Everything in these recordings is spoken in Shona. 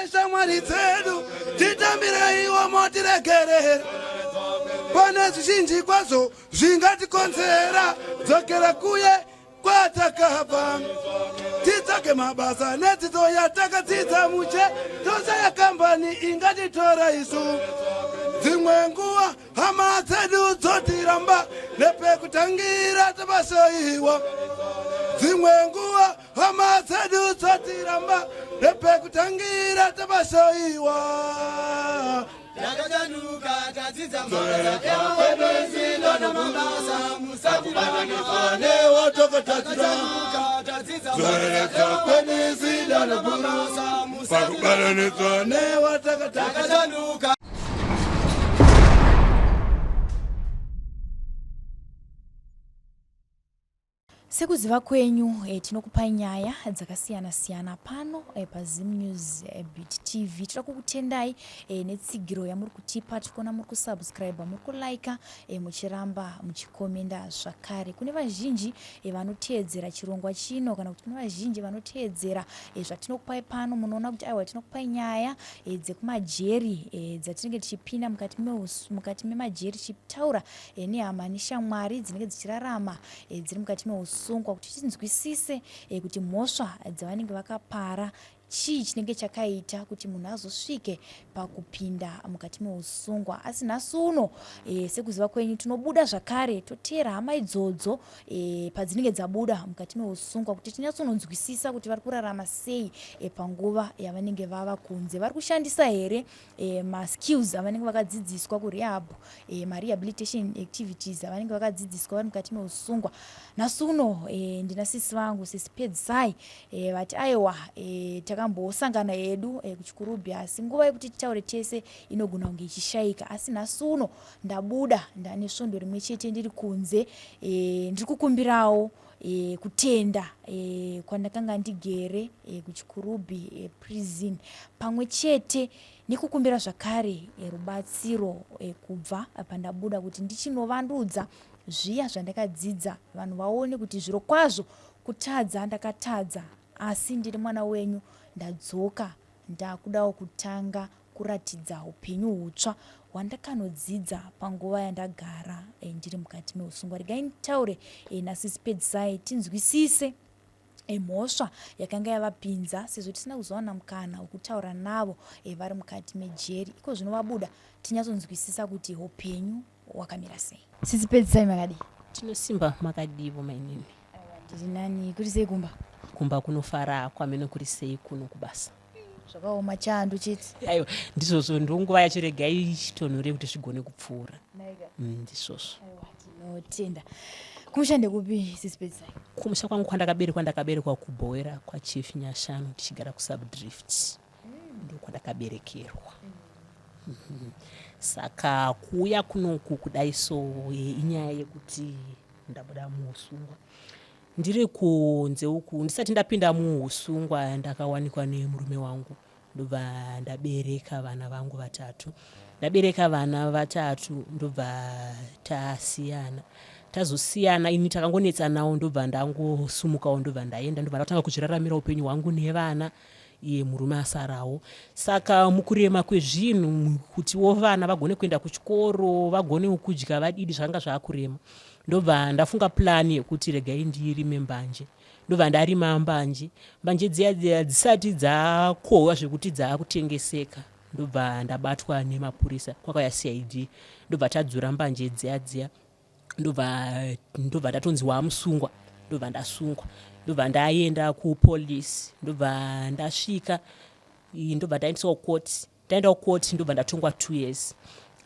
Neshamwari dzedu titambireiwo motiregerera pane zvizhinji kwazvo zvingatikonzera dzokera kuye kwatakabva titsvage mabasa nedzidzo yatakadzidza muche toshaya kambani ingatitora isu dzimwe nguva hama dzedu dzotiramba nepekutangira tabasaiwa dzimwe nguva hama dzedu dzotiramba nepekutangira tabasaiwa Takachanuka tadzidza mabasa namabasa musatibatanidza newatokatadzira tadzidza zoreredza kwenisida mabasa pakubatanidzwa newatakatadzira takachanuka. Sekuziva kwenyu tinokupai nyaya dzakasiyana-siyana pano paZim News Beat TV. Toda kukutendai netsigiro yamuri kutipa. Tiri kuona muri kusubscribe, muri kulika, muchiramba muchikomenda zvakare. Kune vazhinji vanoteedzera chirongwa chino kana kuti kune vazhinji vanoteedzera zvatinokupai pano, munoona kuti aiwa tinokupai nyaya dzekumajeri dzatinenge tichipinda mukati mukati memajeri tichitaura nehama neshamwari dzinenge dzichirarama dziri mukati meusungwa kuti tinzwisise kuti mhosva dzavanenge vakapara chii chinenge chakaita kuti munhu azosvike pakupinda mukati meusungwa. Asi nhasi uno sekuziva kwenyu tinobuda zvakare toteera hama idzodzo padzinenge dzabuda mukati meusungwa kuti tinyatsononzwisisa kuti vari kurarama sei panguva yavanenge vava kunze. Vari kushandisa here maskills avanenge vakadzidziswa kurehab, marehabilitation activities avanenge vakadzidziswa vari mukati meusungwa. Nhasi uno ndina sisi vangu, sisi Pedzisai, vati aiwa takambosangana hedu kuChikurubhi asi nguva yekuti titaure tese inogona kunge ichishaika. Asi nhasi uno ndabuda ndane svondo rimwe chete ndiri kunze, ndiri kukumbirawo kutenda kwandakanga ndigere kuChikurubhi prison pamwe chete nekukumbira zvakare rubatsiro kubva pandabuda kuti ndichinovandudza zviya zvandakadzidza vanhu vaone kuti zviro kwazvo kutadza ndakatadza asi ndiri mwana wenyu ndadzoka ndakudawo kutanga kuratidza upenyu hutsva hwandakanodzidza panguva yandagara ndiri mukati meusungwa. Regai nditaure nasisi Pedzisai tinzwisise mhosva yakanga yavapinza sezvo tisina kuzowana mukana wekutaura navo vari mukati mejeri. Iko zvino vabuda tinyatsonzwisisa kuti upenyu hwakamira sei. Sisi Pedzisai makadii? Tinosimba makadivo mainini. Ndiri nani, kuri sei kumba? Kumba kunofara kwamene kuri sei kuno kubasa? Zvakaoma chando chete. Aiwa ndizvozvo ndonguva yacho regai ichitonhore kuti zvigone kupfuura. Ndizvozvo. Aiwa tinotenda. Kumusha ndekupi sisi Pedzisai? Kumusha kwangu kwandakaberekwa ndakaberekwa kuBhowera kwaChief Nyashanu tichigara kuSubdrift. Ndokwandakaberekerwa. Saka kuuya kunoku kudai so inyaya yekuti ndabuda muusungwa. Ndiri kunze uku ndisati ndapinda muusungwa ndakawanikwa nemurume wangu ndobva ndabereka vana vangu vatatu. Ndabereka vana vatatu ndobva tasiyana. Tazosiyana ini takangonetsanawo ndobva ndangosumukawo ndobva ndaenda ndobva ndatanga kuzviraramira upenyu hwangu nevana iye murume asarawo. Saka mukurema kwezvinhu kutiwo vana vagone kuenda kuchikoro vagonewo kudya vadidi zvakanga zvakurema. Ndobva ndafunga plan yekuti regai ndirime mbanje. Ndobva ndarima mbanje. Mbanje dziya dziya dzisati dzakohwa zvekuti dzakutengeseka ndobva ndabatwa nemapurisa kwakauya CID ndobva tadzura mbanje dziya dziya ndobva ndobva ndatonzi wamusungwa ndobva ndasungwa ndobva ndaenda kupolice ndobva ndasvika ndobva ndaendeswa kucourt ndaenda kucourt ndobva ndatongwa 2 years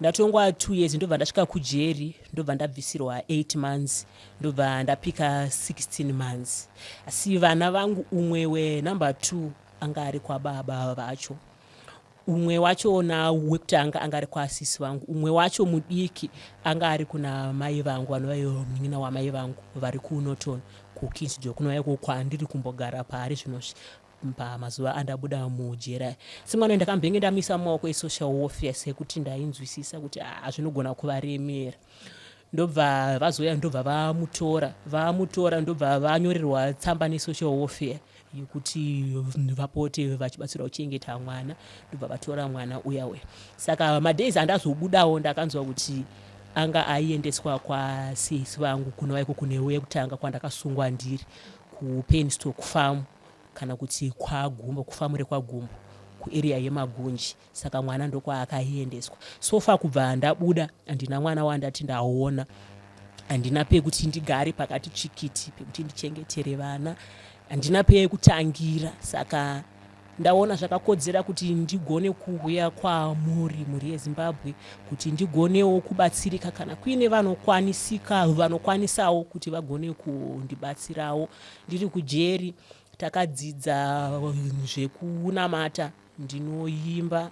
ndatongwa 2 years ndobva ndasvika kujeri ndobva ndabvisirwa 8 months ndobva ndapika 16 months asi vana vangu umwe wenumber 2 anga ari kwababa vacho Umwe wachona wekutanga anga ari kwasisi vangu, umwe wacho mudiki anga ari kuna mai vangu vanova ivo munin'ina wamai vangu vari kuNorton kuKingsdale kunova iko kwandiri kumbogara paari zvinozvi pamazuva andabuda mujeri aya. Semwana ndakambenge ndamuisa mumaoko esocial welfare sekuti ndainzwisisa kuti haa zvinogona kuvaremera. Ndobva vazouya ndobva vamutora, vamutora ndobva vanyorerwa tsamba nesocial welfare. yekuti vapote vachibatsira kuchengeta mwana, ndobva vatora mwana uya uya. Saka madays andazobudawo ndakanzwa kuti anga aiendeswa kwasisi vangu kunova iko kune wekutanga kwandakasungwa ndiri kuPenstock Farm kana kuti kwaGumbo, kufamu rekwaGumbo kuarea yeMagunji. Saka mwana ndokwaakaiendeswa. So far kubva ndabuda handina mwana wandati ndaona, handina pekuti ndigare pakati tsvikiti pekuti ndichengetere vana, handina pekutangira. Saka ndaona zvakakodzera kuti ndigone kuuya kwamuri mhuri yeZimbabwe kuti ndigonewo kubatsirika kana kuine vanokwanisika vanokwanisawo kuti vagone kundibatsirawo. Ndiri kujeri takadzidza zvekunamata, ndinoimba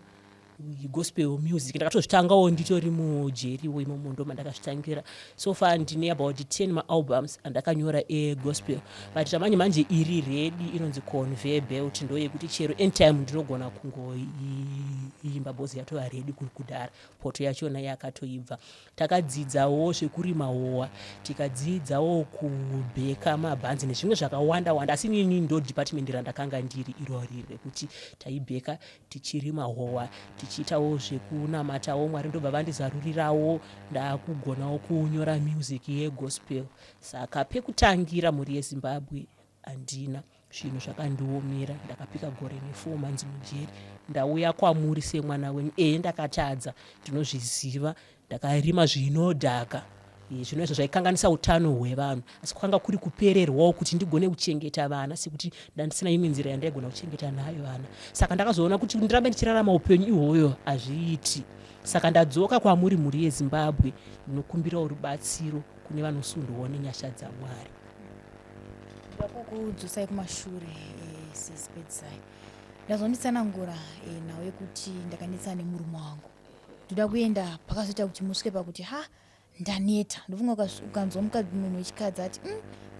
gospel music, ndakatozvitangawo nditori mujeriwo imomo ndomandakazvitangira. So far ndine about 10 maalbums andakanyora egospel, but zvamanje manje iri ready inonzi Conveyor Belt, ndoyekuti chero anytime ndinogona kungoimba because yatova ready kudhara, poto yachona yakatoibva. Takadzidzawo zvekurima howa, tikadzidzawo kubheka mabhanzi nezvimwe zvakawanda wanda, asi inini ndo department randakanga ndiri irori rekuti taibheka tichirima howa, tichiitawo zvekunamatawo Mwari, ndobva vandizarurirawo ndakugonawo kunyora music yegospel. Saka pekutangira mhuri yeZimbabwe handina, zvinhu zvakandiomera. Ndakapika gore ne4 months mujeri, ndauya kwamuri semwana wenyu. Ehe, ndakatadza, ndinozviziva, ndakarima zvinodhaka zvino izvo zvaikanganisa utano hwevanhu, asi kwanga kuri kupererwawo kuti ndigone kuchengeta vana, sekuti ndandisina imwe nzira yandaigona kuchengeta nayo vana. Saka ndakazoona kuti ndirambe ndichirarama upenyu ihwoyo hazviiti. Saka ndadzoka kwamuri mhuri yeZimbabwe, ndinokumbirawo rubatsiro kune vanosundwawo nenyasha dzaMwari. Ndoda kukudzosai kumashure sis Pedzisai. Ndazonditsanangura nhau yekuti ndakanetsana nemurume wangu. Ndoda kuenda pakazoita kuti musvike pakuti ha, ndaneta. Ndofunga ukanzwa mukadzi munhu wechikadzi ati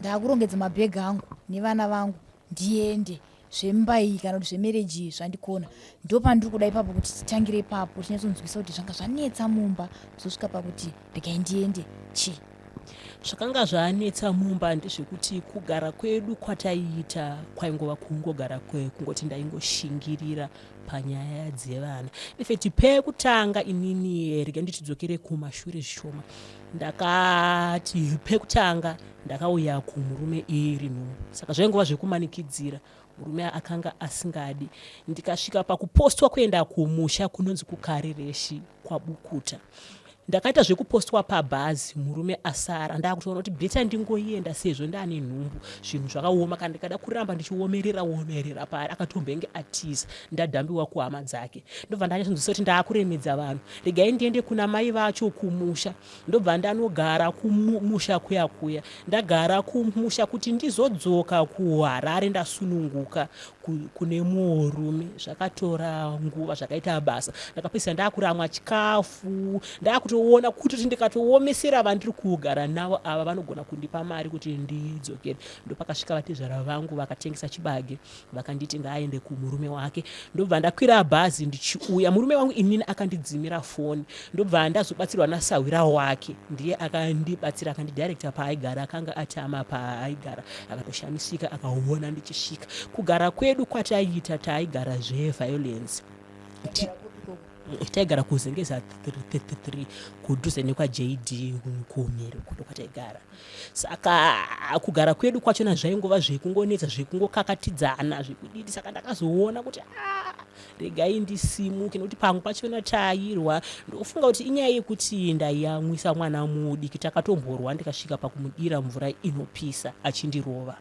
ndakurongedza mabhegi angu nevana vangu ndiende, zvemba iyi kana kuti zvemereji iyi zvandikona. Ndopandiri kuda ipapo kuti titangire ipapo tinyatsonzwisa kuti zvanga zvanetsa mumba kuzosvika pakuti regai ndiende chii. Zvakanga zvanetsa mumba ndezvekuti kugara kwedu kwataiita kwaingova kungogara kungoti ndaingoshingirira panyaya dzevana. Infact pekutanga inini, rega nditidzokere kumashure zvishoma, ndakati pekutanga ndakauya kumurume iri nhumbu, saka zvaingova zvekumanikidzira, murume akanga asingadi. Ndikasvika pakupostwa kuenda kumusha kunonzi kuKarireshi kwaBukuta. Ndakaita zvekupostwa pabhazi, murume asara. Ndakutoona kuti better ndingoenda sezvo ndaane nhumbu, zvinhu zvakaoma. Kana ndikada kuramba ndichiomerera omerera paari, akatombenge atiza, ndadhambiwa kuhama dzake. Ndobva ndanyatsonzwisisa kuti ndaakuremedza vanhu, regai ndiende kuna mai vacho kumusha. Ndobva ndanogara kumusha kuya kuya. Ndagara kumusha kuti ndizodzoka kuHarare ndasununguka kune murume zvakatora nguva, zvakaita basa. Ndakapedzisira ndakuramwa chikafu, ndakutoona kutoti ndikatoomesera vandiri kugara navo ava vanogona kundipa mari kuti ndidzokere. Ndopakasvika vatezvara vangu vakatengesa chibage, vakanditi ngaaende kumurume wake. Ndobva ndakwira bhazi ndichiuya, murume wangu inini akandidzimira foni, ndobva ndazobatsirwa nasahwira wake, ndiye akandibatsira akandidirecta paaigara. Akanga atama paaigara, akatoshamisika akaona ndichisvika. Kugara kwedu kwataiita, taaigara zveviolence. Taigara kuZengeza 3 kudhuze nekwaJD kumhiri kundo kwataigara. Saka kugara kwedu kwachona zvaingova zvekungonetsa, zvekungokakatidzana, zvekudidi. Saka ndakazoona kuti regai ndisimuke, nekuti pamwe pachona tairwa. Ndofunga kuti inyaya yekuti ndaiyamwisa mwana mudiki, takatomborwa ndikasvika pakumudira mvura inopisa achindirova.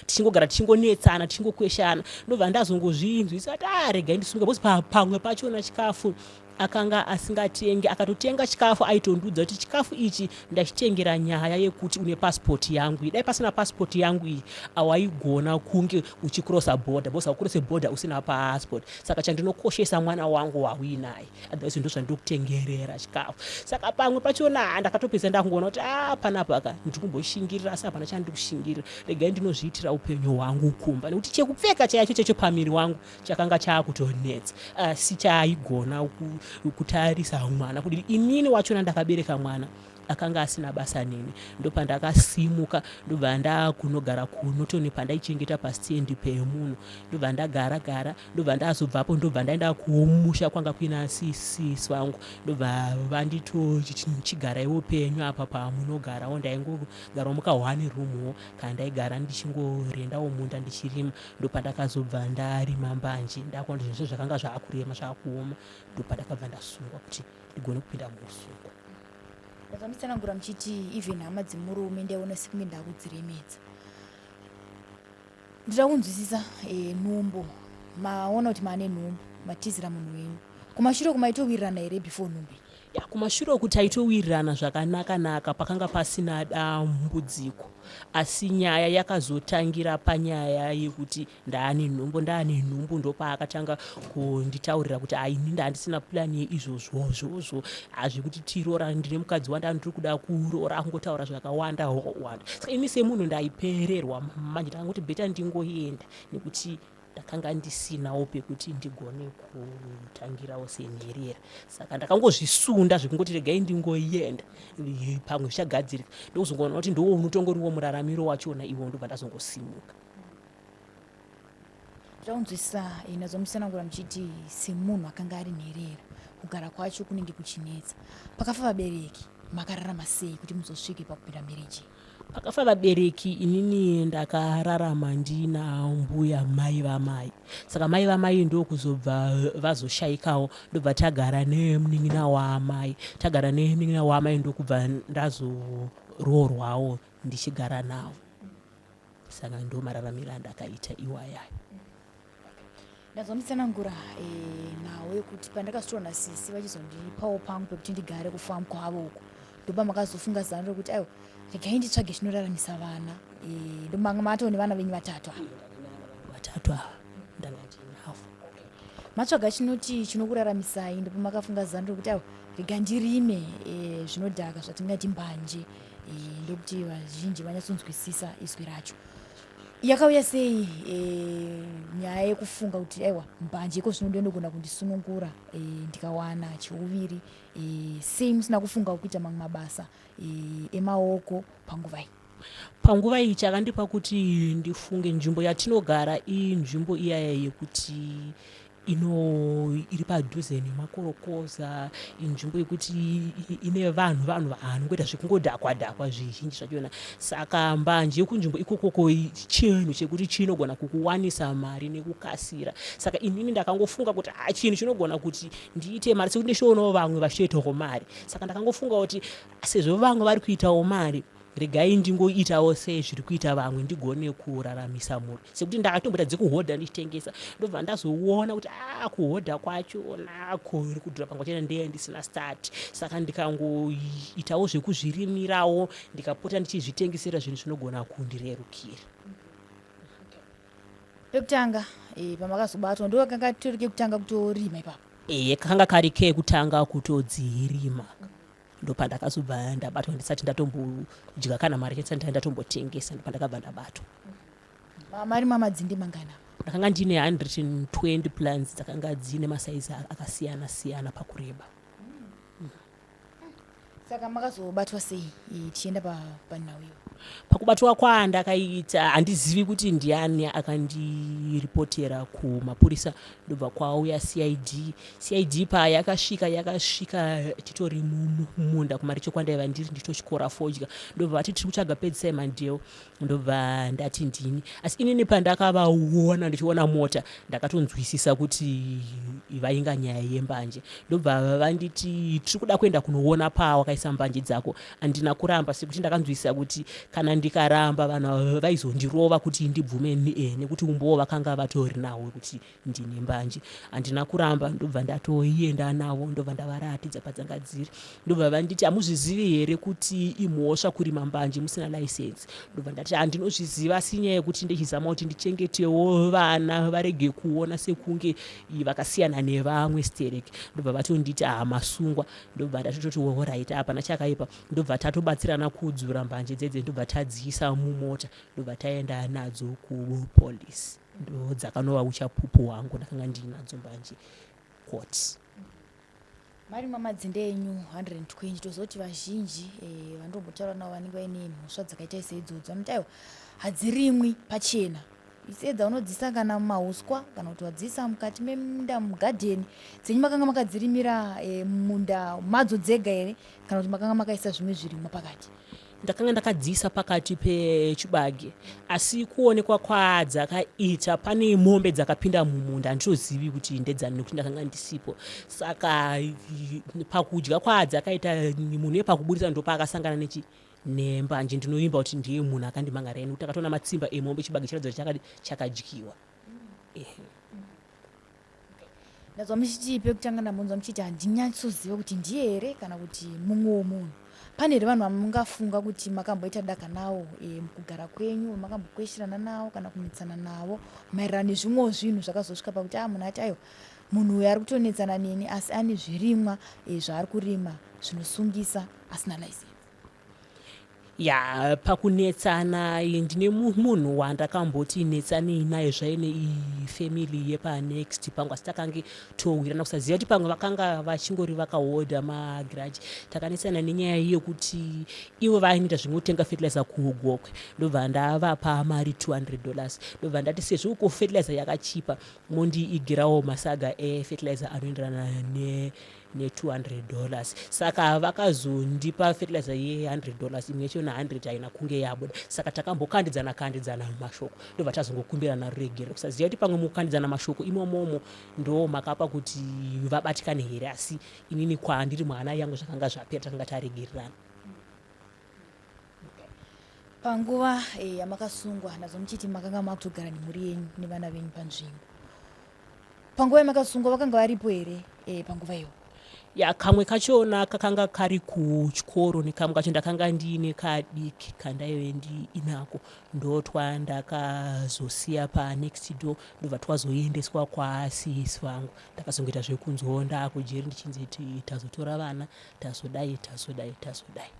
Tichingogara tichingonetsana, tichingokweshana. Ndobva ndazongozvinzwisa kuti regai ndisimuke, because pamwe pachona chikafu akanga asingatengi, akatotenga chikafu aitondiudza kuti chikafu ichi ndachitengera nyaya yekuti une pasipoti yangu iyi, dai pasina pasipoti yangu iyi awaigona kunge uchikrosa border, because haukrose border usina pasipoti. Saka chandinokoshesa mwana wangu wauinaye, otherwise ndozvandinokutengerera chikafu. Saka pamwe pachona ndakatopedza ndakungoona kuti panapa ka ndiri kumboshingirira, asi hapana chandiri kushingirira, regai ndinozviitira upenyu hwangu kumba, nekuti chekupfeka chaicho chaicho pamiri wangu chakanga chaakutonetsa, asi chaigona kutarisa mwana kudii. Inini wachona ndakabereka mwana. Akanga asina basa neni. Ndopandakasimuka ndobva ndakunogara kuNorton pandaichengeta pastand pemunhu. Ndobva ndagara gara ndobva ndazobvapo ndobva ndaenda kumusha kwanga kuina sisi vangu ndobva vanditochigaraiwo penyu apa pamunogarawo. Ndaingogarawo mukahwani roomwo kana ndaigara ndichingorendawo munda ndichirima. Ndopandakazobva ndarima mbanje ndakuona kuti zvinhu zvakanga zvakurema zvakuoma ndopandakabva ndasungwa kuti ndigone kupinda muusungwa. Ndakanditsanangura muchiti even hama dzemurume ndaiona sekunge ndakudziremedza. Ndinoda kunzwisisa eh, nhumbu maona kuti maane nhumbu matizira munhu wenyu kumashure uku maitowirirana here before nhumbu iyi? Ya, kumashure uku taitowirirana zvakanaka naka pakanga pasina dambudziko asi nyaya yakazotangira panyaya yekuti Ndaane nhumbu ndaane nhumbu ndopaakatanga kunditaurira kuti ah ini ndandisina plan yeizvozvozvozvo hazvekuti tiroora ndine mukadzi wandandiri kuda kuroora akungotaura zvakawanda wanda saka ini semunhu ndaipererwa manje ndakangoti beta ndingoenda nekuti ndakanga ndisinawo pekuti ndigone kutangirawo senherera saka ndakangozvisunda zvekungoti regai ndingoenda pamwe zvichagadzirika ndokuzongoona kuti ndiwo unotongoriwo muraramiro wachona iwo ndobva ndazongosimuka Zvaunzwisisa eh, nazomusanangura muchiti semunhu akanga ari nherera kugara kwacho kunenge kuchinetsa. Pakafa vabereki makararama sei kuti muzosvike pakupinda marriage? Pakafa vabereki inini ndakararama ndina mbuya mai vamai saka mai vamai ndokuzobva vazoshaikawo ndobva tagara nemunin'ina waamai tagara nemunin'ina waamai ndokubva ndazoroorwawo ndichigara navo. Saka ndo mararamiro andakaita iwayayo. Ndazomutsanangura eh, nhau yekuti pandakazotoona sisi vachizondipawo pangu pekuti ndigare kufamu kwavo uko ndopamakazofunga zano rekuti aiwa regai nditsvage chinoraramisa vana eh, ndomanga matoo nevana venyu vatatu ava vatatu ava ndanga ndinavo matsvaga chinoti chinokuraramisai ndopamakafunga zano rekuti aiwa rega ndirime eh, zvinodhaka zvatingati mbanje Eh, ndokuti vazhinji vanyatsonzwisisa izwi racho yakauya sei e, nyaya yekufunga kuti aiwa mbanje iko zvino ndinogona kundisunungura e, ndikawana cheuviri e, sei musina kufunga kuita mamwe mabasa e, emaoko panguva iyi panguva iyi chakandipa kuti ndifunge nzvimbo yatinogara inzvimbo iyaya yekuti ino iri padhuze nemakorokoza inzvimbo yekuti ine vanhu vanhu vanongoita zvekungodhakwa dhakwa zvizhinji zvachona saka mbanje yekunzvimbo ikokoko chinhu chekuti chinogona kukuwanisa mari nekukasira saka inini ndakangofunga kuti ha chinhu chinogona kuti ndiite mari sekuti ndichionawo vamwe vachitoitawo mari saka ndakangofunga kuti sezvo vamwe vari kuitawo mari regai ndingoitawo sezviri kuita vamwe ndigone kuraramisa mhuri sekuti ndakatomboita dzekuhodha ndichitengesa ndobva ndazoona kuti a ah, kuhodha kwacho nako iri kudhura pangwa chena ndeye ndisina start saka ndikangoitawo zvekuzvirimirawo ndikapota ndichizvitengesera zvinhu zvinogona kundirerukira pekutanga e, pamakazobatwa ndokanga tori kekutanga kutorima ipapo e kanga kari kekutanga kutodzirima ndopandakazobva ndabatwa ndisati ndatombodya kana mari ndisati ndatombotengesa ndopandakabva ndabatwa mari mamadzinde mangana ndakanga ndine 120 plans dzakanga dziine masaizi akasiyana siyana pakureba mm. Saka makazobatwa sei tichienda panhau iyo? Pakubatwa kwandakaita handizivi kuti ndiani akandiripotera kumapurisa ndobva kwauya CID. CID payakasvika yakasvika titori mumunda kumaricho kwandaiva ndiri ndichitotyora fodya ndobva vati tiri kutsvaga Pedzisai Mandeo ndobva ndati ndini asi inini pandakavaona ndichiona mota ndakatonzwisisa kuti vainga nyaya yembanje ndobva vanditi tiri kuda kuenda kunoona pawakaisa mbanje dzako handina kuramba sekuti ndakanzwisisa kuti kana ndikaramba vanhu vaizondirova kuti ndibvume eh, nekuti umbowo vakanga vatori nawo wekuti ndine mbanje handina kuramba ndobva ndatoenda navo ndobva ndavaratidza padzanga dziri ndobva vanditi hamuzvizivi here kuti imhosva kurima mbanje musina license ndobva ndati handinozviziva asi nyaya yekuti ndichizama kuti ndichengetewo vana varege kuona sekunge vakasiyana nevamwe sterek ndobva vatonditi hamasungwa ndobva ndatototi horait hapana chakaipa ndobva tatobatsirana kudzura mbanje dzedze ndobva tadziisa mumota ndobva taenda nadzo kupolice ndodzakanova uchapupu hwangu ndakanga ndiinadzo mbanje court. Marimwa madzinde enyu 120 tozoti vazhinji eh, vandombotaura navo vanenge vaine mhosva dzakaita seidzodzo vanoti aiwa hadzirimwi pachena isedza unodziisa kana mumahuswa kana kuti wadziisa mukati memunda mugadheni dzenyu makanga makadzirimira eh, mumunda madzo dzega here kana kuti makanga makaisa zvimwe zvirimwa pakati Ndakanga ndakadziisa pakati pechibage asi kuonekwa kwadzakaita pane mombe dzakapinda mumunda handitozivi kuti ndedzani nekuti ndakanga ndisipo saka pakudya kwadzakaita munhu yepakuburitsa ndopaakasangana nechi nembanje ndinovimba kuti ndiye munhu akandimangara nekuti akatoona matsimba emombe chibage chiratidza kuti chakadyiwa ehe Ndanzwa muchiti pekutanga ndambonzwa muchiti handinyatsoziva kuti ndiye here kana kuti mumwewo munhu. Pane here vanhu vamungafunga kuti makamboita daka nawo e, mukugara kwenyu makambokweshirana nawo kana kunetsana navo maererano nezvimwewo zvinhu zvakazosvika pakuti a ah, munhu ati aiwa munhu uyu ari kutonetsana neni asi ane zvirimwa e, zvaari kurima zvinosungisa asina license. Ya pakunetsana ndine munhu wandakamboti netsanei naye zvaine ifamily yepanext pangu asi takange towirana kusaziva kuti pamwe vakanga vachingori vakahodha magrudge takanetsana nenyaya yekuti ivo vainoita zvinotenga fertilizer kugokwe ndobva ndavapa mari 200 dollars ndobva ndati sezvo uko fertilizer yakachipa mondiigirawo masaga efertilizer anoenderana ne ne200 dollars saka vakazondipa fertilizer ye100 dollars imwe yacho na 100 haina kunge yabuda saka takambokandidzana kandidzana mashoko ndobva tazongokumbirana ruregerero kusaziva kuti pamwe mukukandidzana mashoko imomomo ndo makapa kuti vabatikane here asi inini kwandiri mwana yangu zvakanga zvapera takanga taregererana Panguva eh, yamakasungwa nazo muchiti makanga makutogara nemhuri yenyu nevana venyu panzvimbo. Panguva yamakasungwa vakanga varipo here eh, panguva iyoyo? Ya kamwe kachona kakanga kari kuchikoro nekamwe kacho ndakanga ndiine kadiki kandaive ndiinako ndotwandakazosiya panext door ndobva twazoendeswa kwasisi vangu ndakazongoita zvekunzwawo ndaakujeri ndichinzi tazotora vana tazodai tazodai tazodai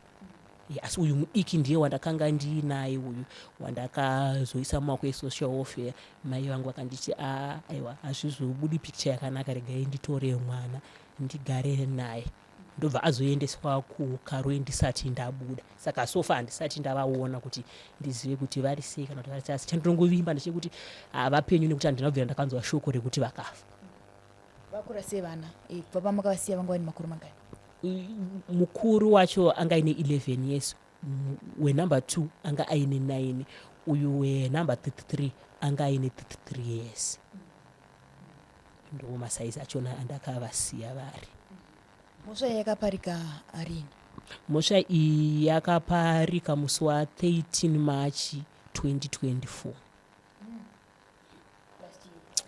asi uyu mudiki ndiye wandakanga ndiinaye uyu wandakazoisa mumaoko esocial welfare mai vangu vakanditi a aiwa hazvizobudi picture yakanaka regai nditore mwana ndigare naye ndobva azoendeswa kukaroi ndisati ndabuda saka sofa handisati ndavaona kuti ndizive kuti vari sei kana kuti vari sei asi chandinongovimba ndechekuti havapenyu nekuti handina kubvira ndakanzwa shoko rekuti vakafa Vakura sei vana eh, kubva pamakavasiya vanga vane makore mangani? Mukuru wacho anga aine 11 years, wenumber 2 anga aine 9, uyu wenumber 33 anga aine 33 years. Ndo masaizi achona andakavasiya vari. Mhosva iyi yakaparika rini? Mhosva iyi yakaparika musi wa 13 March 2024.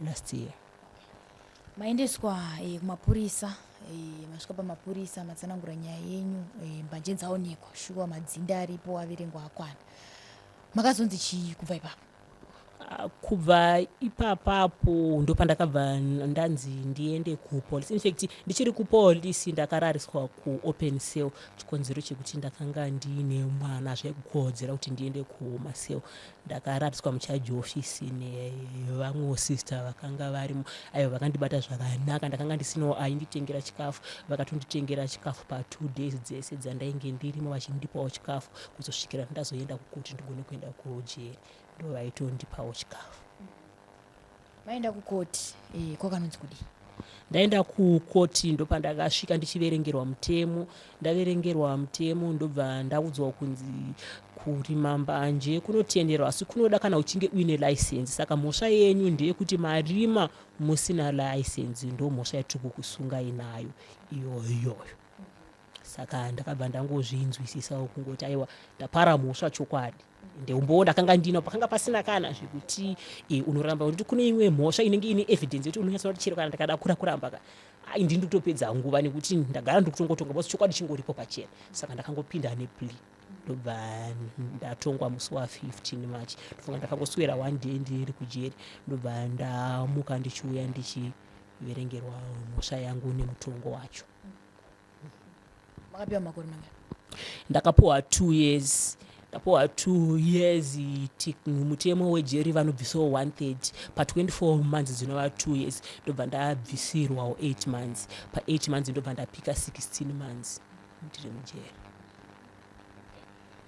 Last year. Maendeswa eh, kumapurisa eh, masvika pamapurisa matsanangura nyaya yenyu eh, mbanje dzaonekwa shuwa madzinda aripo averengwa akwana makazonzi chii kubva ipapo? Ah, kubva ipapapo ndopandakabva ndanzi ndiende kupolice. In fact ndichiri kupolice ndakarariswa kuopen cell chikonzero chekuti ndakanga ndiine mwana zvaikukodzera kuti ndiende kumacell Ndakarariswa mucharge office nevamwewo sister vakanga varimo aiwa vakandibata zvakanaka ndakanga ndisinawo ainditengera chikafu vakatonditengera chikafu patwo days dzese dzandainge ndirimo vachindipawo chikafu kuzosvikira ndazoenda kukoti ndigone kuenda kujeri ndovaitondipawo chikafu. Maenda kukoti eh, kwakanonzi kudii? Ndaenda kukoti ndopandakasvika ndichiverengerwa mutemo. Ndaverengerwa mutemo ndobva ndaudzwa kunzi kurima mbanje kunotenderwa asi kunoda kana uchinge uine license. Saka mhosva yenyu ndeyekuti marima musina license ndomhosva yatiri kukusungai nayo iyoyo. Saka ndakabva ndangozvinzwisisawo kungoti aiwa ndapara mhosva chokwadi ende umbowo ndakanga ndinawo pakanga pasina kana zvekuti e, unoramba kuti kune imwe mhosva inenge ine evidence yekuti unonyatsoona kuti chero kana ndakada kura kuramba ka ai ndini ndikutopedza nguva nekuti ndagara ndikutongotonga because chokwadi chingoripo pachena saka ndakangopinda neplea ndobva ndatongwa musi wa 15 March ndofunga ndakangoswera one day ndiri kujeri ndobva ndamuka ndichiuya ndichiverengerwa mhosva yangu nemutongo wacho. Makapiwa makore mangani? Ndakapiwa 2 years. Ndapuwa 2 years, mutemo wejeri vanobvisawo 1 third pa24 months, dzinova 2 years, ndobva ndabvisirwawo 8 months. Pa8 months ndobva ndapika 16 months ndiri mujeri.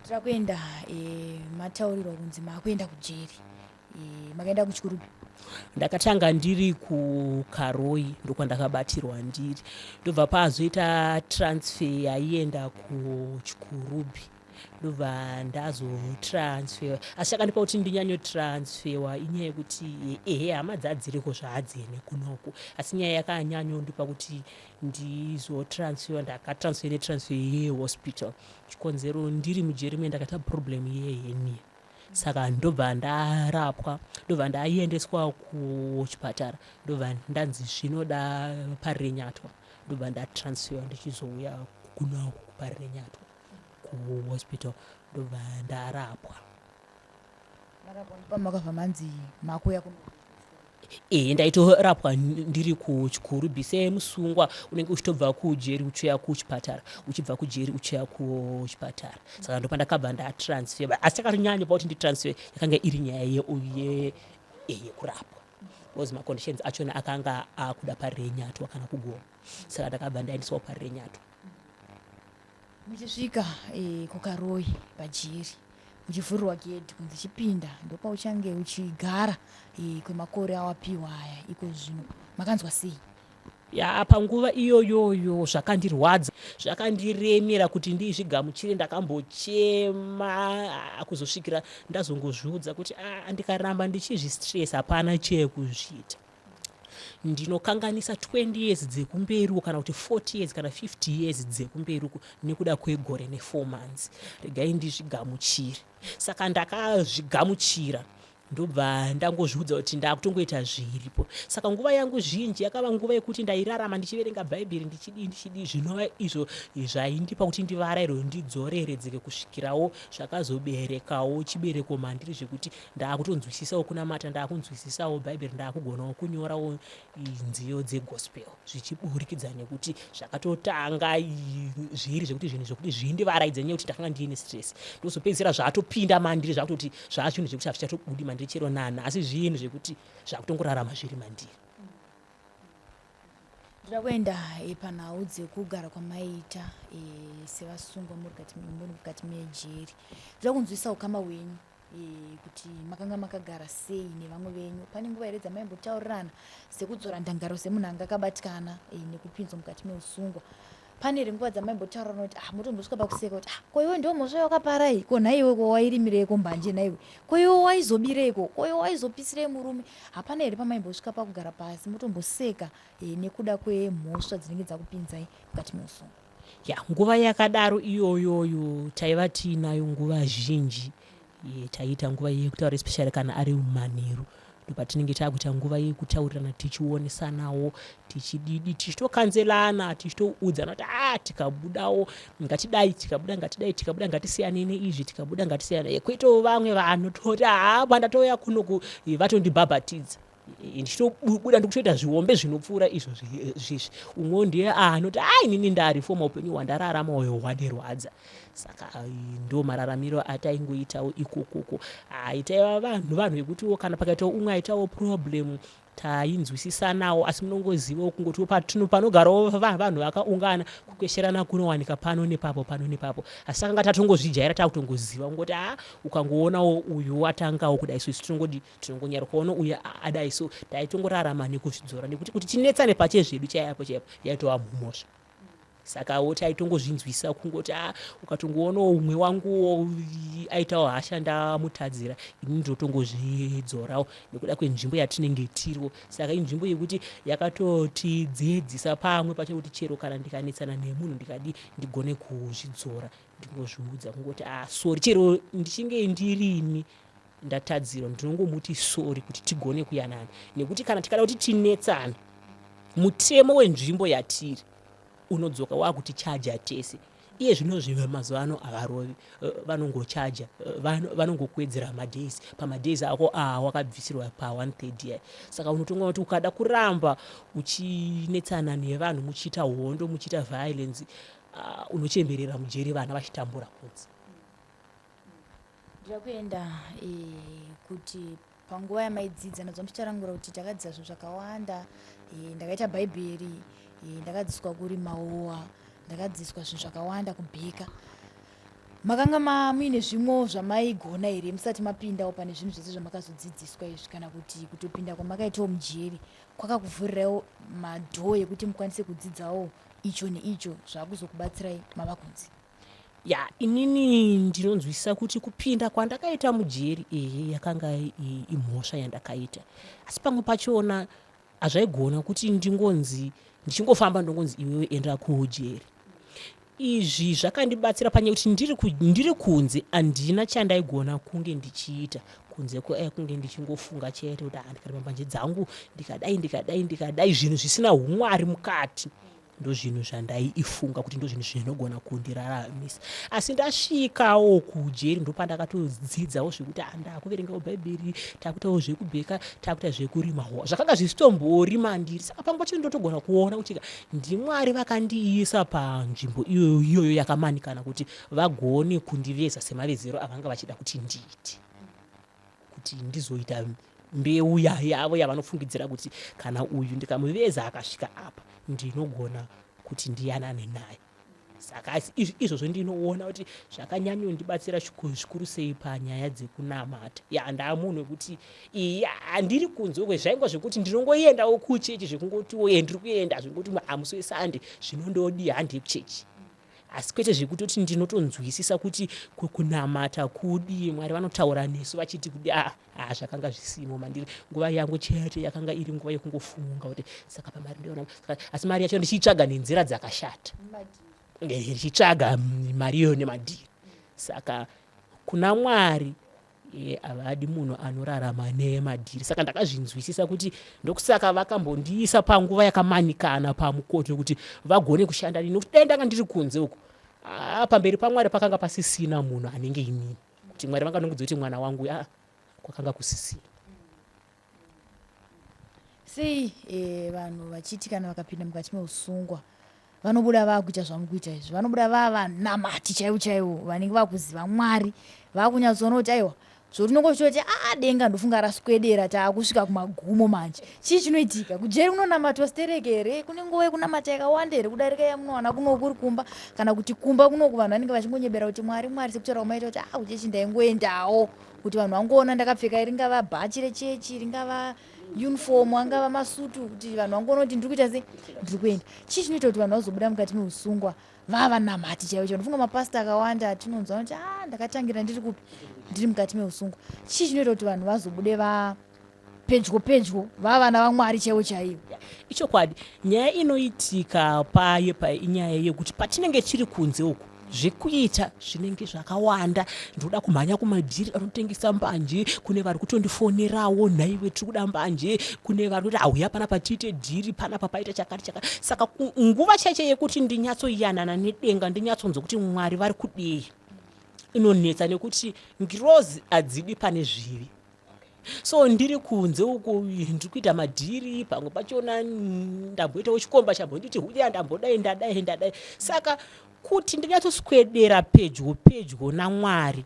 Tira kuenda mataurirwa kunzi maakuenda kujeri. Makaenda kuChikurubi? Ndakatanga ndiri kuKaroi, ndokwandakabatirwa ndiri, ndobva pazoita transfer yaienda kuChikurubi, ndobva ndazotransferwa. Asi chakandipa kuti ndinyanyotransferwa inyaya yekuti ehe, hama dzadziriko zvaadzene kunoku, asi nyaya yakanyanyondipa kuti ndizotransferwa, ndakatransfer netransfer yehospital. Chikonzero, ndiri mujeri muye ndakaita problem yehernia, saka ndobva ndarapwa, ndobva ndaendeswa kuchipatara, ndobva ndanzi zvinoda Parirenyatwa, ndobva ndatransferwa ndichizouya kunoku kuParirenyatwa kuhospital, ndobva ndarapwa. Pamakabva manzi makuya kuno? Ehe, ndaitorapwa ndiri kuChikurubi. Semusungwa unenge uchitobva kujeri uchiuya kuchipatara, uchibva kujeri uchiuya kuchipatara, saka ndopandakabva ndatransfer. Asi chakatonyanya pakuti nditransfer yakanga iri nyaya yekurapwa, because maconditions achona akanga akuda Parirenyatwa kana kuGoma, saka ndakabva ndaendeswa kuParirenyatwa. Muchisvika kuKaroi pajeri, uchivhurirwa gedhi kunzi chipinda, ndopauchange uchigara kwemakore awapiwa aya iko zvino, makanzwa sei? Ya, panguva iyoyoyo zvakandirwadza, zvakandiremera kuti ndizvigamuchire. Ndakambochema kuzosvikira ndazongozviudza kuti ndikaramba ndichizvistress hapana chekuzviita, ndinokanganisa 20 years dzekumberi uko, kana kuti 40 years kana 50 years dzekumberi uko nekuda kwegore ne4 months. Regai ndizvigamuchire. Saka ndakazvigamuchira, ndobva ndangozviudza kuti ndakutongoita zviripo. Saka nguva yangu zhinji yakava nguva yekuti ndairarama ndichiverenga Bhaibheri, ndichidii, ndichidii, zvinova izvo zvaindipa kuti ndivarairwe, ndidzoreredzeke, kusvikirawo zvakazoberekawo chibereko mandiri zvekuti ndaakutonzwisisawo kunamata, ndaakunzwisisawo Bhaibheri, ndaakugonawo kunyorawo nziyo dzegospel, zvichiburikidza nekuti zvakatotanga zviri zvekuti zvinhu zvekuti zvindivaraidze nyaya yekuti ndakanga ndiine stress, ndozopedzisira zvatopinda mandiri, zvakutoti zvaa zvinhu zvekuti hazvichatobudi mandiri chero nana, asi zvinhu zvekuti zvakutongorarama zviri mandiri. Ndoda kuenda panhau dzekugara kwamaiita sevasungwa muri mukati mejeri. Ndoda kunzwisa ukama hwenyu, kuti makanga makagara sei nevamwe venyu. Pane nguva here dzamaimbotaurirana sekudzora ndangaro semunhu anga akabatikana nekupinzwa mukati meusungwa? Pane here nguva dzamaimbotaurirana kuti motombosvika pakuseka kuti ko iwe ndo mhosva yawakaparai, ko nhaiwe, ko wairimireiko mbanje nhaiwe, ko iwe waizobireiko, ko iwe waizopisirei murume? Hapana here pamaimbosvika pakugara pasi motomboseka nekuda kwemhosva dzinenge dzakupinzai mukati meusungwa? Ya, nguva yakadaro iyoyoyo taiva tiinayo nguva zhinji. Taiita nguva yekutaura, especially kana ari manheru, ndopatinenge taakuita nguva yekutaurirana, tichionesanawo, tichididi, tichitokanzelana, tichitoudzana kuti tikabudawo ngatidai, tikabuda ngatidai, tikabuda ngatisiyanei neizvi, tikabuda ngatisiyana. Kwoitawo vamwe vanototi, haa, pandatouya kunoku vatondibhabhatidza, ndichitobuda ndikutoita zvihombe zvinopfuura izvo zvizvi. Umwewo ndiye anoti, a, inini ndarifoma, upenyu hwandararama uyo hwandirwadza. Saka ndo mararamiro ataingoitawo ikokoko. Hai, taiva vanhu vekutiwo kana pakaitawo umwe aitawo problem tainzwisisanawo, asi munongozivawo kungotiwo panogarawo vanhu vakaungana, kukwesherana kunowanika pano nepapo, pano nepapo, asi takanga tatongozvijaira, takutongoziva kungoti ukangoonawo uyu watangawo kudai so, isu tinongodi tinongonyara, ukaona uyu adai so, taitongorarama nekuzvidzora, nekuti kuti tinetsane pachezvedu chaiapo chaipo yaitova mhosva. Sakawo taitongozvinzwisa kungoti ukatongoonawo umwe wanguwo aitawo hasha, ndamutadzira ini, ndinotongozvidzorawo nekuda kwenzvimbo yatinenge tiriwo. Saka inzvimbo yekuti yakatotidzidzisa pamwe pacho kuti chero kana ndikanetsana nemunhu, ndikadi, ndigone kuzvidzora, ndingozviudza kungoti sorry, chero ndichinge ndirini ndatadzirwa, ndinongomuti sorry kuti tigone kuyanana, nekuti kana tikada kuti tinetsana, mutemo wenzvimbo yatiri unodzoka wakutichaja tese. Iye zvino mazuva ano havarovi, vanongochaja, vanongokuwedzera madays pamadays ako awakabvisirwa pa1 third year. Saka unotonga kuti ukada kuramba uchinetsana nevanhu, muchiita hondo, muchiita violence, unochemberera mujeri, vana vachitambura kunze. Ndira kuenda e, kuti panguva yamaidzidza ndadzwa muchitarangura kuti takadzidza zvinhu zvakawanda e, ndakaita bhaibheri e, ndakadzidziswa kurima howa ndakadzidziswa zvinhu zvakawanda kubheka makanga muine zvimwewo zvamaigona here musati mapindawo pane zvinhu zvese zvamakazodzidziswa izvi kana kuti kutopinda kwamakaitawo mujeri kwakakuvhurirawo madhoo ekuti mukwanise kudzidzawo icho neicho zvakuzokubatsirai mava kunze Ya, inini ndinonzwisisa kuti kupinda kwandakaita mujeri ehe yakanga imhosva yandakaita, asi pamwe pachona hazvaigona kuti ndingonzi ndichingofamba ndongonzi iwewe enda kujeri. Izvi zvakandibatsira panyaya yekuti ndiri, ndiri kunze handina chandaigona kunge ndichiita kunze kwekunge ndichingofunga chete kuti ah, ndikarima mbanje dzangu ndikadai ndikadai ndikadai zvinhu zvisina umwari mukati ndozvinhu zvandaifunga kuti ndozvinhu zvinogona kundiraramisa asi ndasvikawo kujeri ndopandakatodzidzawo zvekuti ah, ndakuverengawo bhaibheri takuitawo zvekubheka takuita zvekurima hoa zvakanga zvisitombori mandiri saka pamwe pacho ndotogona kuona kuti ndimwari vakandiisa panzvimbo iyoyo iyoyo yakamanikana kuti vagone kundiveza semavezero avanga vachida kuti ndiite kuti ndizoita mbeu yavo yavanofungidzira kuti kana uyu ndikamuveza akasvika apa ndinogona kuti ndiyanane naye saka asi izvozvo ndinoona kuti zvakanyanyondibatsira zvikuru sei panyaya dzekunamata ya ndaamunhu wekuti iya handiri kunze uko zvaingwa zvekuti ndinongoendawo kuchechi zvekungotiwo ye ndiri kuenda zvekungoti hamusi wesande zvinondodii handei kuchechi asi kwete zvekutoti ndinotonzwisisa kuti kunamata kudii mwari vanotaura nesu vachiti kudi aa ah, zvakanga zvisimo mandiri nguva yangu chete yakanga iri nguva yekungofunga kuti saka pamari ndiona asi mari yacho ndichiitsvaga nenzira dzakashata ndichitsvaga mari iyoyo nemadhiri saka kuna mwari havadi munhu anorarama nemadhiri saka ndakazvinzwisisa kuti ndokusaka vakambondiisa panguva yakamanikana pamukoto kuti vagone kushanda nini nokuti dai ndanga ndiri kunze uko ah, pamberi pamwari pakanga pasisina munhu anenge inini kuti mwari vanganongudza kuti mwana wangu ah, kwakanga kusisina Sei eh, vanhu vachiti kana vakapinda mukati meusungwa vanobuda vakuita zvamukuita izvi vanobuda vavanamati chaivo chaivo vanenge vakuziva mwari vakunyatsoona kuti aiwa zvotinongochitoti a ah, denga ndofunga raswedera taakusvika kumagumo manje chii chinoitika kujeri kunonamatwa stereke here kune nguva yekunamata yakawanda here kudarika yamunowana kuno kuri kumba kana kuti kumba kunoku vanhu vanenge vachingonyebera kuti mwari mwari sekutaura kwamaita kuti a ah, kuchechi ndaingoendawo kuti vanhu vangoona ndakapfeka ringava bhachi rechechi ringava uniform angava masutu kuti vanhu vangoona kuti ndiri kuita sei ndiri kuenda chii chinoita kuti vanhu vazobuda mukati meusungwa vava namati chaivo chaivo ndofunga mapasita akawanda atinonzwa kuti a ah, ndakatangira ndiri kupi ndiri mukati meusungwa chii chinoita kuti vanhu vazobude va pedyo pedyo vavana vamwari chaivo chaivo ichokwadi nyaya inoitika paye paye inyaya yekuti patinenge tiri kunze uku zvekuita zvinenge zvakawanda ndinoda kumhanya kumadhiri anotengesa mbanje kune vari kutondifonerawo nhaiwe tiri kuda mbanje kune vari kuti auya panapa tiite dhiri panapa paita chakati chakati saka nguva chaicho yekuti ndinyatsoyanana nedenga ndinyatsonzwa kuti mwari vari kudei inonetsa nekuti ngirozi hadzidi pane zvivi so ndiri kunze uko ndiri kuita madhiri pamwe pachona ndamboitawo chikomba chambonditi huya ndambodai ndadai ndadai saka kuti ndinyatsoswedera pedyo pedyo namwari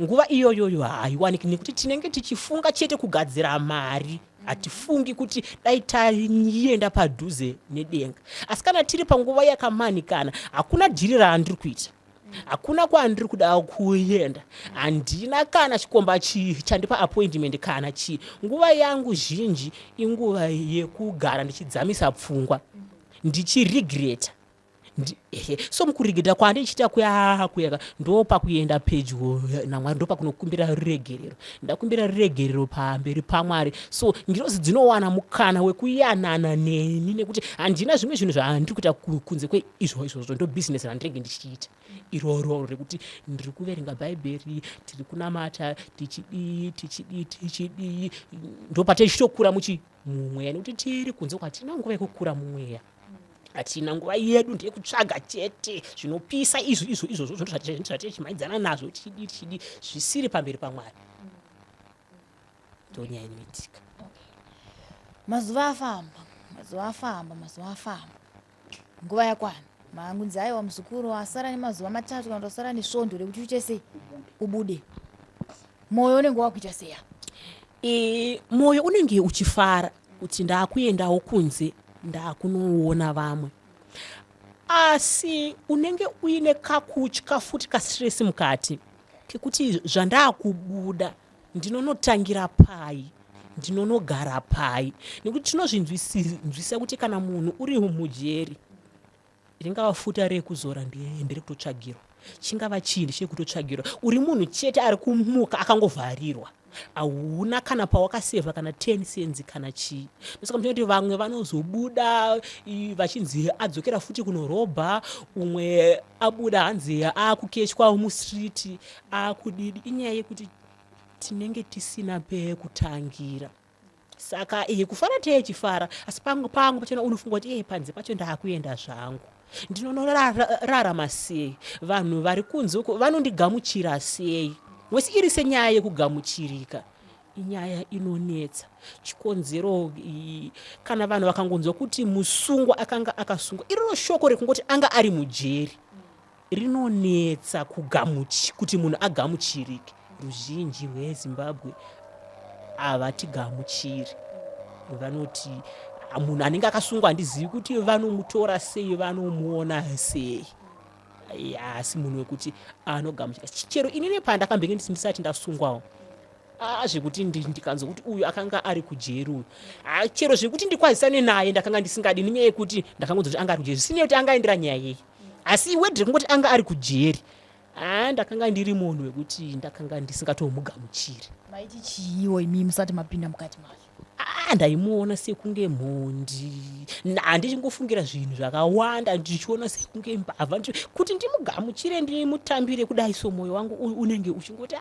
nguva iyoyoyo haiwaniki nekuti tinenge tichifunga chete kugadzira mari hatifungi kuti dai taienda padhuze nedenga asi kana tiri panguva yakamanikana hakuna dhiri raandiri kuita hakuna kwandiri kuda kuenda handina kana chikomba chii chandipa appointment kana chii nguva yangu zhinji inguva yekugara ndichidzamisa pfungwa ndichiregreta ehe so mukuregeta kwandichiita kuya kuyaka ndopakuenda pedyo namwari ndopakunokumbira ruregerero ndakumbira ruregerero pamberi pamwari so ngirozi dzinowana mukana wekuyanana neni nekuti handina zvimwe zvinhu zvandiri kuita kunze kweizvo izvozvo ndo bhizinesi randinenge ndichiita iroro rekuti ndiri kuverenga bhaibheri tiri kunamata tichidii tichidii tichidii ndopatichitokura muchi mumweya nekuti tiri kunze kwatina nguva yekukura mumweya hatina nguva yedu ndeyekutsvaga chete zvinopisa izvo izvo izvozvo zvatechimhaidzana nazvo tichidii tichidii zvisiri pamberi pamwari ndonyaya inoitika mazuva afamba mazuva afamba mazuva afamba nguva yakwana mangunzi aiwa muzukuru asara nemazuva matatu kana kuti asara nesvondo rekuti uite sei ubude Mwoyo unenge wakuita seya? E, mwoyo unenge uchifara kuti ndakuendawo kunze, ndakunoona vamwe, asi unenge uine kakutya futi, kastress mukati kekuti zvandakubuda ndinonotangira pai, ndinonogara pai, nekuti tinozvinzwisisa kuti kana munhu uri mujeri, ringava futa rekuzora nderekutotsvagirwa, chingava chii ndechekutotsvagirwa. Uri munhu chete ari kumuka akangovharirwa, hauna kana pawakasevha kana 10 cents kana chii. Ndosaka muchiona kuti vamwe vanozobuda vachinzi adzokera futi kunorobha, umwe abuda hanzi akukechwa mustreet, akudidi. Inyaya yekuti tinenge tisina pekutangira. Saka kufara techifara, asi pamwe pangu pachona unofunga kuti panze pacho ndaakuenda zvangu, ndinonorarama sei, vanhu vari kunze uko vanondigamuchira sei? Wesi iri senyaya yekugamuchirika inyaya inonetsa. Chikonzero, kana vanhu vakangonzwa kuti musungwa akanga akasungwa, iroro shoko rekungoti anga ari mujeri rinonetsa kuti munhu agamuchirike. Ruzhinji rweZimbabwe havatigamuchiri, vanoti munhu anenge akasungwa handizivi kuti vanomutora sei, vanomuona sei, asi munhu wekuti anogamuchira. Chero inini pandakambenge ndisati ndasungwawo, zvekuti ndikanzwa kuti uyu akanga ari kujeri uyu, chero zvekuti ndikwazisane naye ndakanga ndisingadi, nenyaya yekuti ndakangonzwa kuti anga ari kujeri, zvisinei kuti angaendera nyaya yei, asi wedre kungoti anga ari kujeri, ndakanga ndiri munhu wekuti ndakanga ndisingatomugamuchiri. Maiti chiiwo imi musati mapinda mukati mazvo? Ndaimuona sekunge mhondi, handichingofungira zvinhu zvakawanda, ndichiona sekunge mbavha. Kuti ndimugamuchire, ndimutambire kudai, so mwoyo wangu unenge uchingoti,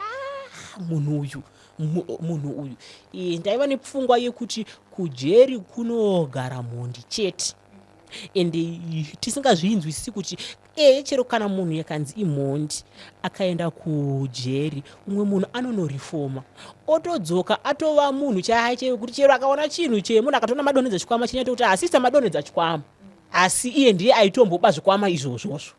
munhu uyu, munhu uyu. Ndaiva nepfungwa yekuti kujeri kunogara mhondi chete, ende tisingazvinzwisisi kuti chero kana munhu yakanzi imhondi akaenda kujeri, umwe munhu anonorifoma otodzoka atova munhu chaiche, kuti chero akaona chinhu chemunhu, akatoona madonhedza chikwama chinyaita kuti asista madonhedza chikwama, asi iye ndiye aitomboba zvikwama izvozvozvo.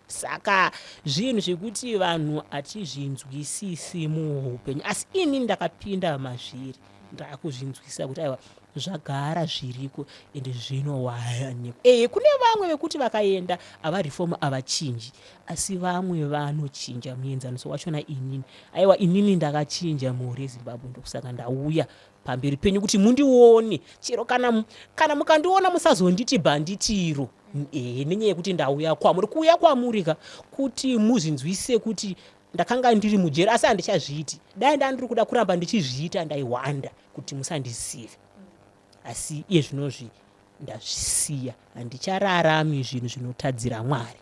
Saka zvinhu zvekuti vanhu hatizvinzwisisi muupenyu, asi ini ndakapinda mazviri, ndakuzvinzwisisa kuti aiwa, zvagara zviriko ende zvinowanikwa. Kune vamwe vekuti vakaenda havarifoma, havachinji, asi vamwe vanochinja. Muenzaniso wachona inini. Aiwa, inini ndakachinja, mhuri yeZimbabwe, ndokusaka ndauya pamberi penyu kuti mundione. Chero kana mukandiona musazonditi bhanditiro, nenyaya yekuti ndauya kwamuri, kuuya kwamuri ka kuti muzvinzwisise kuti ndakanga ndiri mujeri asi handichazviiti. Dai ndandiri kuda kuramba ndichizviita, ndaihwanda kuti musandizive, asi iye zvinozvi ndazvisiya, handichararami zvinhu zvinotadzira Mwari.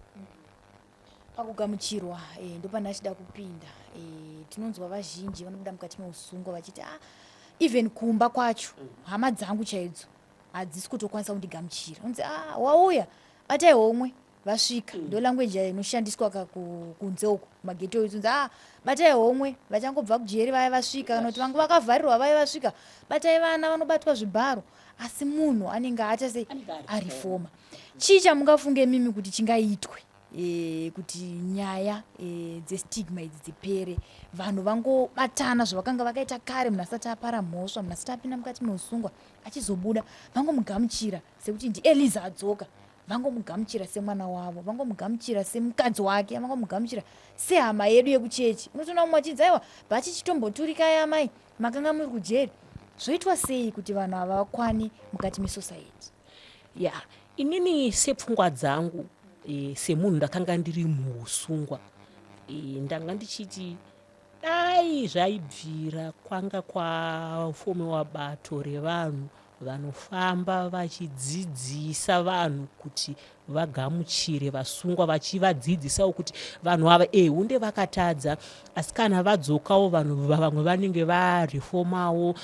Pakugamuchirwa ndopandachida kupinda. Tinonzwa vazhinji vanobuda mukati meusungwa vachiti, even kumba kwacho hama dzangu chaidzo hadzisi kutokwanisa kundigamuchira. Unzi, wauya, batai homwe, vasvika. Ndo language inoshandiswa kunze uko mageto, unzi, batai homwe, vachangobva kujeri vaya vasvika, kana kuti vanga vakavharirwa vaya vasvika, batai vana vanobatwa zvibharo. Asi munhu anenge aita sei? Arifoma. Chii chamungafunge mimi kuti chingaitwe kuti nyaya dzestigma idzi dzipere, vanhu vangobatana zvavakanga vakaita kare, munhu asati apara mhosva, munhu asati apinda mukati meusungwa, achizobuda vangomugamuchira sekuti ndiEliza adzoka, vangomugamuchira semwana wavo, vangomugamuchira semukadzi wake, vangomugamuchira sehama yedu yekuchechi? Unotoona mumwe achinzi, aiwa, bhachi chitomboturika yamai makanga muri kujeri. Zvoitwa sei kuti vanhu ava vakwane mukati mesociety? Ya, inini sepfungwa dzangu, semunhu ndakanga ndiri muusungwa, ndanga ndichiti dai zvaibvira kwanga kwafomewa bato revanhu vanofamba vachidzidzisa vanhu kuti vagamuchire vasungwa, vachivadzidzisawo kuti vanhu ava hunde vakatadza, asi kana vadzokawo vanhu vamwe vanenge varefomawo,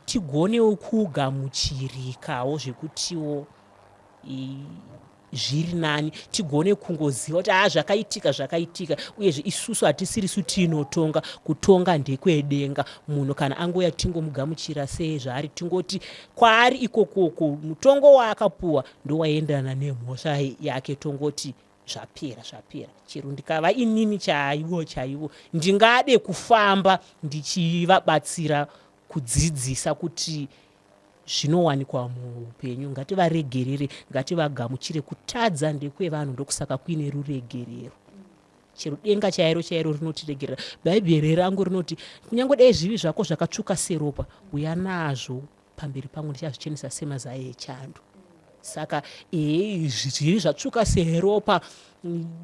tigonewo kugamuchirikawo, zvekutiwo zviri nani tigone kungoziva kuti zvakaitika zvakaitika, uyezve isusu hatisirisu tinotonga, kutonga ndekwedenga. Munhu kana angouya tingomugamuchira sezvaari, tingoti kwaari ikokoko mutongo waakapuwa ndowaienderana nemhosva yake, tongoti Zvapera, zvapera. Chero ndikava inini chaivo chaivo, ndingade kufamba ndichivabatsira kudzidzisa kuti zvinowanikwa muupenyu. Ngativaregerere, ngativagamuchire. Kutadza ndekwevanhu, ndokusaka kuine ruregerero. Chero denga chairo chairo rinotiregerera. Bhaibheri rangu rinoti kunyange dai zvivi zvako zvakatsvuka seropa, uya nazvo pamberi pangu ndichazvichenesa semazai echando. Saka ehe zvivi zvatsvuka seropa,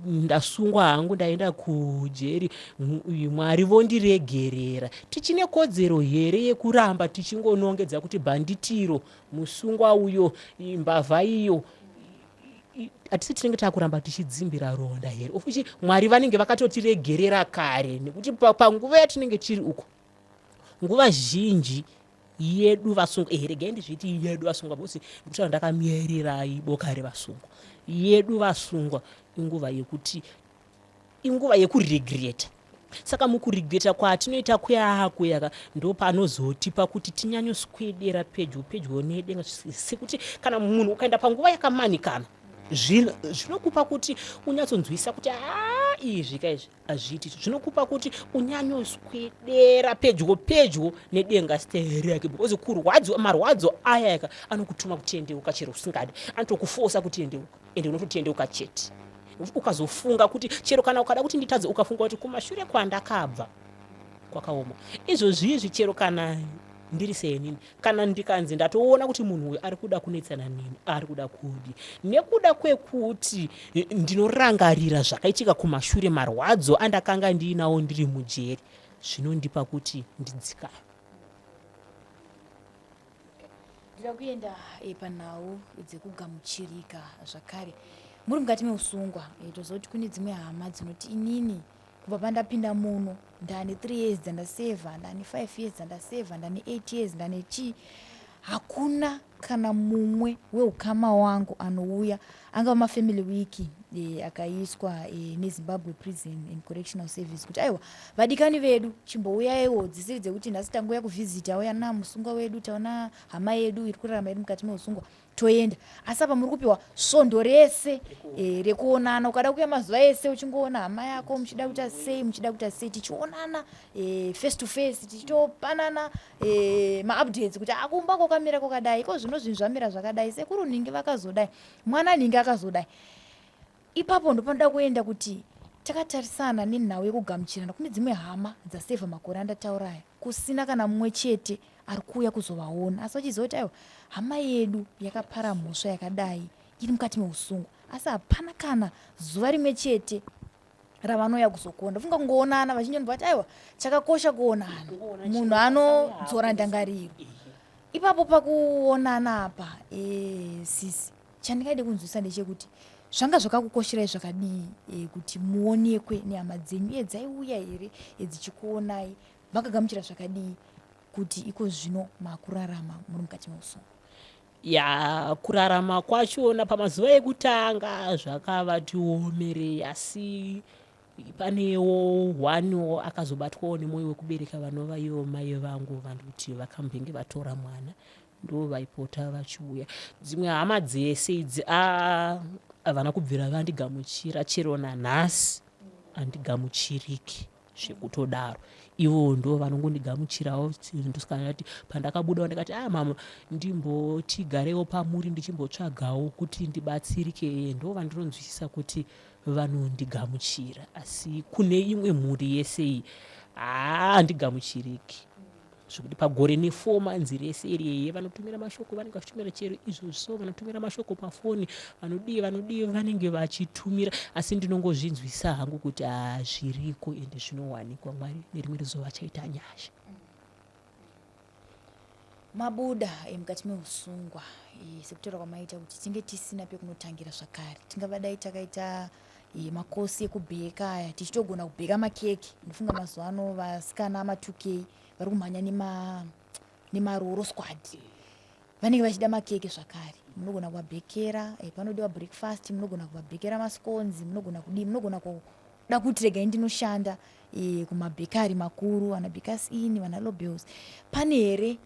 ndasungwa hangu ndaenda kujeri, Mwari vondiregerera. Tichine kodzero here yekuramba tichingonongedza kuti bhanditiro, musungwa uyo, mbavha iyo? Hatisi tinenge takuramba tichidzimbira ronda here? Of which Mwari vanenge vakatotiregerera kare, nekuti panguva yatinenge tiri uko, nguva zhinji yedu vasungwa, eh, regai ndizviti yedu vasungwa, because ndikutaura ndakamirira boka revasungwa. Yedu vasungwa inguva yekuti inguva yekuregreta. Saka mukuregreta kwatinoita kuya kuya ndopanozotipa kuti tinyanyoswedera pedyo pedyo nedenga, sekuti kana munhu ukaenda panguva yakamanikana, zvinokupa kuti unyatsonzwisa kuti aa izvi ka izvi hazviiti. Zvinokupa kuti unyanyoswedera pedyo pedyo nedenga stereke, because kurwadziwa, marwadzo aya aka anokutuma kutendeuka chero usingadi, anotokufosa kutendeuka, ende unototendeuka chete. Ukazofunga kuti chero kana ukada kuti nditadze, ukafunga kuti kumashure kwandakabva kwakaoma, izvozvizvi chero kana ndiri senini, kana ndikanzi ndatoona kuti munhu uyu ari kuda kunetsana neni, ari kuda kudi, nekuda kwekuti ndinorangarira zvakaitika kumashure, marwadzo andakanga ndiinawo ndiri mujeri, zvinondipa kuti ndidzikame. Ndida kuenda panhau dzekugamuchirika zvakare. Muri mukati meusungwa, toziva kuti kune dzimwe hama dzinoti inini kubva pandapinda muno ndane 3 years dzandasevha, ndane 5 years dzandasevha, ndane 8 years, ndane chii, hakuna kana mumwe weukama wangu anouya, angava mafamily week akaiswa neZimbabwe Prison and Correctional Service, kuti aiwa vadikani vedu chimbouyaiwo, dzisiri dzekuti nhasi tangouya kuvhizita, uya namusungwa wedu, taona hama yedu iri kurarama iri mukati meusungwa, toenda. Asi apa muri kupiwa svondo rese rekuonana. Ukada kuuya mazuva ese uchingoona hama yako, muchida kuita sei, muchida kuita sei, tichionana face to face, tichitopanana maupdates kuti akumba kwakamira kwakadai, iko zvino zvinhu zvamira zvakadai, sekuru nhingi vakazodai, mwana nhingi akazodai. Ipapo ndopanoda kuenda kuti takatarisana nenhau yekugamuchirana. Kune dzimwe hama dzasevha makore andataura aya kusina kana mumwe chete ari kuuya kuzovaona, asi vachiziva kuti aiwa hama yedu yakapara mhosva yakadai, iri mukati meusungwa, asi hapana kana zuva rimwe chete ravanouya kuzokuona. Funga kungoonana, vachinji vanobva vati aiwa chakakosha kuonana, munhu anodzora ndangariro ipapo pakuonana apa. Sisi, chandingaide kunzwisa ndechekuti zvanga zvakakukosherai zvakadii kuti muonekwe nehama dzenyu, uye dzaiuya here dzichikuonai, vakagamuchira zvakadii kuti iko zvino makurarama muri mukati meusungwa? Ya, kurarama kwachona pamazuva ekutanga zvakavatiwomerei, asi panewo onewo akazobatwawo nemwoyo wekubereka, vanova ivo mai vangu, vanoti vakambenge vatora mwana, ndo vaipota vachiuya. Dzimwe hama dzese idzi havana kubvira vandigamuchira, chero nanhasi handigamuchiriki zvekutodaro. Ivo ndo vanongondigamuchirawo. Ndosaka ndati pandakabudawo ndikati, ah mama, ndimbotigarewo pamuri ndichimbotsvagawo kuti ndibatsirike, ndo vandinonzwisisa kuti vanondigamuchira. Asi kune imwe mhuri yese iyi, haa, handigamuchiriki zvekuti pagore ne4 months rese iri yeye vanotumira mashoko, vanenge vachitumira chero izvozvi so vanotumira mashoko pafoni, vanodii vanodii, vanenge vachitumira, asi ndinongozvinzwisa hangu kuti hazviriko ende zvinowanikwa. Mwari nerimwe rezuva vachaita nyasha. Mabuda mukati meusungwa, sekutaura kwamaita kuti tinge tisina pekunotangira zvakare, tingavadai takaita makosi ekubheka aya, tichitogona kubheka makeke. Ndofunga mazuva ano vasikana ama2K vari kumhanya nemaroro squad, vanenge vachida makeke zvakare, munogona kuvabhekera. Panodiwa breakfast, munogona kuvabhekera mascones, munogona kudii, munogona kuda kuti regai ndinoshanda kumabhekari makuru, vana Bakers Inn, vana Lobels. Pane here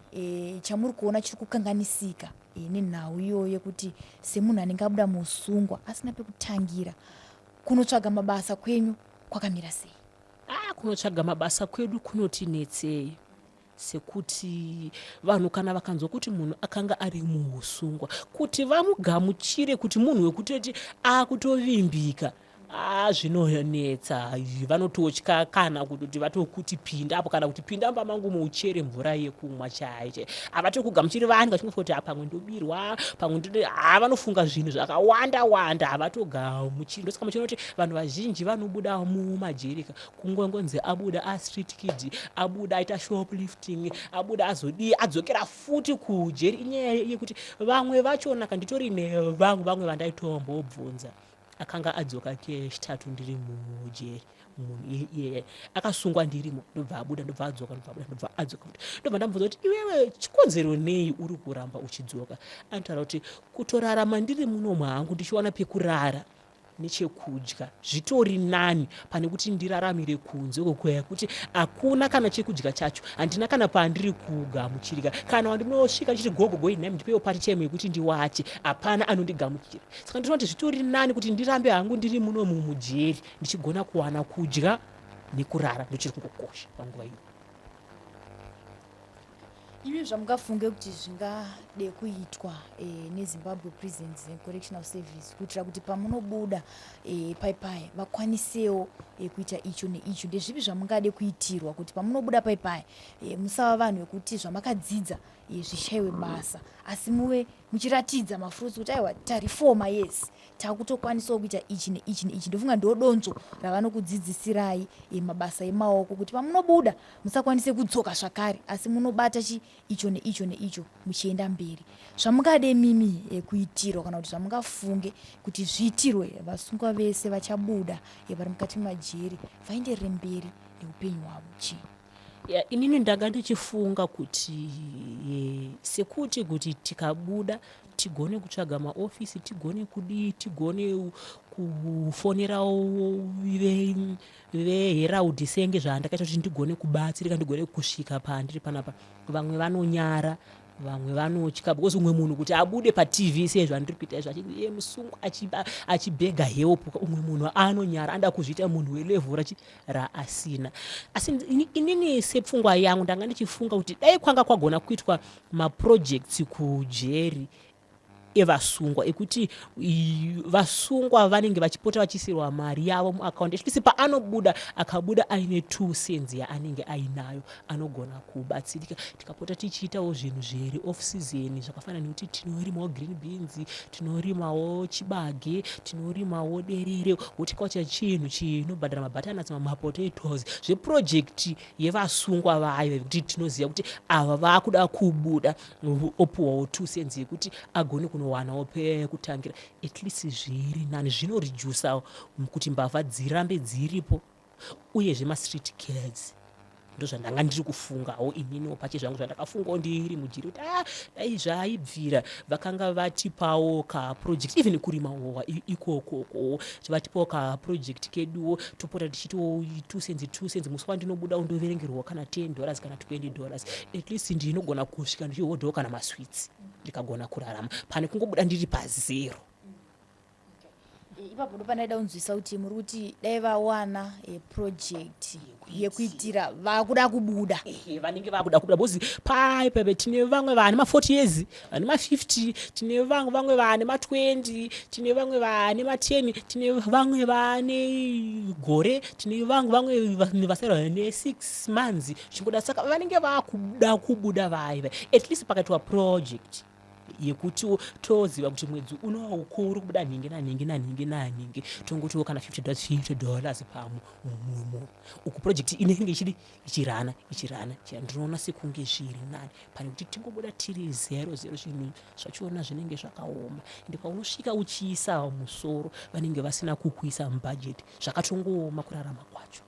chamuri kuona chiri kukanganisika nenhau iyoyo yekuti semunhu anenge abuda muusungwa asina pekutangira? Kunotsvaga mabasa kwenyu kwakamira sei? Ah, kunotsvaga mabasa kwedu kunotinetsei sekuti vanhu kana vakanzwa kuti munhu akanga ari muusungwa, kuti vamugamuchire kuti munhu wekutoti akutovimbika, ah, zvinonetsa. Vanototya kana kutoti vatokuti pinda apo, kana kuti pinda mumba mangu muuchere mvura yekumwa chaiyo chaiyo. Havatokugamuchiri, vanhu vachingofunga kuti, ah, pamwe ndobirwa, pamwe ndode. Ha, vanofunga zvinhu zvakawanda wanda, havatogamuchiri. Ndosaka muchiona kuti vanhu vazhinji vanobuda mumajerika kungongonzi abuda astreet kid, abuda aita shoplifting, abuda azodii, adzokera futi kujeri. Inyaya yekuti vamwe vachona ka, nditori nevamwe vamwe vandaitombobvunza akanga adzoka kechitatu ndiri mujeri. Munhu iyeye akasungwa ndirimo, ndobva abuda, ndobva adzoka, ndobva abuda, ndobva adzoka futi. Ndobva ndamubvunza kuti, iwewe chikonzero nei uri kuramba uchidzoka? Anotaura kuti kutorarama ndiri muno hangu ndichiwana pekurara nechekudya zvitori nani pane kuti ndiraramire kunze uko kwekuti hakuna kana chekudya chacho, handina kana pandiri kugamuchirika. Kana wandinosvika ndichiti, gogo nhai, ndipewo pati chemo yekuti ndiwache, hapana anondigamuchira. Saka ndinoti zvitori nani kuti ndirambe hangu ndiri muno mumujeri ndichigona kuwana kudya nekurara, ndochiri kungokosha panguva iyo. Imi zvamungafunge kuti zvingade kuitwa neZimbabwe Prisons and Correctional Service kuitira kuti pamunobuda paipai vakwanisewo kuita icho neicho, ndezvipi zvamungade kuitirwa kuti pamunobuda paipai musava vanhu vekuti zvamakadzidza zvishayiwe basa, asi muve muchiratidza mafruits kuti aiwa, tarifoma, yes, takutokwanisawo kuita ichi neichi neichi? Ndofunga ndo donzvo ravanokudzidzisirai mabasa emaoko, kuti pamunobuda musakwanise kudzoka zvakare, asi munobata chi icho neicho neicho muchienda mberi. Zvamungade mimi kuitirwa kana kuti zvamungafunge kuti zviitirwe vasungwa vese vachabuda vari mukati memajeri vaenderere mberi neupenyu hwavo chii? Ya, inini ndanga ndichifunga kuti sekuti kuti tikabuda tigone kutsvaga maofisi, tigone kudii, tigone kufonerawo veHerald senge zvandakaita kuti ndigone kubatsirika, ndigone kusvika pandiri panapa. Vamwe vanonyara, vamwe vanotya, because umwe munhu kuti abude paTV sezvandiri kuita izvo achinzi iye musungwa achibhega help, umwe munhu anonyara, anoda kuzviita munhu welevel rachi raasina. Asi inini sepfungwa yangu ndanga ndichifunga kuti dai kwanga kwagona kuitwa maprojects kujeri evasungwa, ekuti vasungwa vanenge vachipota vachiisirwa mari yavo muakaunti. At least paanobuda, akabuda aine 2 cents yaanenge ainayo, anogona kubatsirika. Tikapota tichiitawo zvinhu zveri off season zvakafanana nekuti tinorimawo green beans, tinorimawo chibage, tinorimawo derere, horticulture, chinhu chinobhadhara, mabutternuts, mapotatoes, zveproject yevasungwa vayo, yekuti tinoziva kuti ava vakuda kubuda, opuwawo 2 cents yekuti agone kunowanawo pekutangira. At least zviri nani, zvinoredusa kuti mbavha dzirambe dziripo, uyezve mastreet kids. Ndozvandanga ndiri kufungawo ininiwo pache zvangu, zvandakafungawo ndiri mujeri kuti, ah, dai zvaibvira vakanga vatipawo kaproject, even kurima howa ikokoko, vatipawo kaproject keduwo, topota tichitiwo 2 cents, 2 cents. Musi wandinobuda undoverengerwawo kana $10 kana $20, at least ndinogona kusvika ndichihodhawo kana masweets, ndikagona kurarama pane kungobuda ndiri pazero. Ipapo ndo pandaida kunzwisa kuti muri kuti dai vawana project yekuitira vakuda kubuda. Ehe, vanenge vakuda kubuda, because paipepe tine vamwe vane ma40 years, vane ma50, tine vamwe vane ma20, tine vamwe vane ma10, tine vamwe vane gore, tine vamwe vasara ne6 months chingoda. Saka vanenge vakuda kubuda vaiva, at least pakaitwa project yekuti toziva kuti mwedzi unowu uri kubuda nhingi nanhingi nanhingi nanhingi, tongotiwo kana $50, $50 pamunhu uku, project inenge ichidi ichirana ichirana ichirana. Ndinoona sekunge zviri nani pane kuti tingobuda tiri zero zero. Zvinhu zvachona zvinenge zvakaoma, ende paunosvika uchiisa musoro vanenge vasina kukuisa mubhajeti, zvakatongooma kurarama kwacho.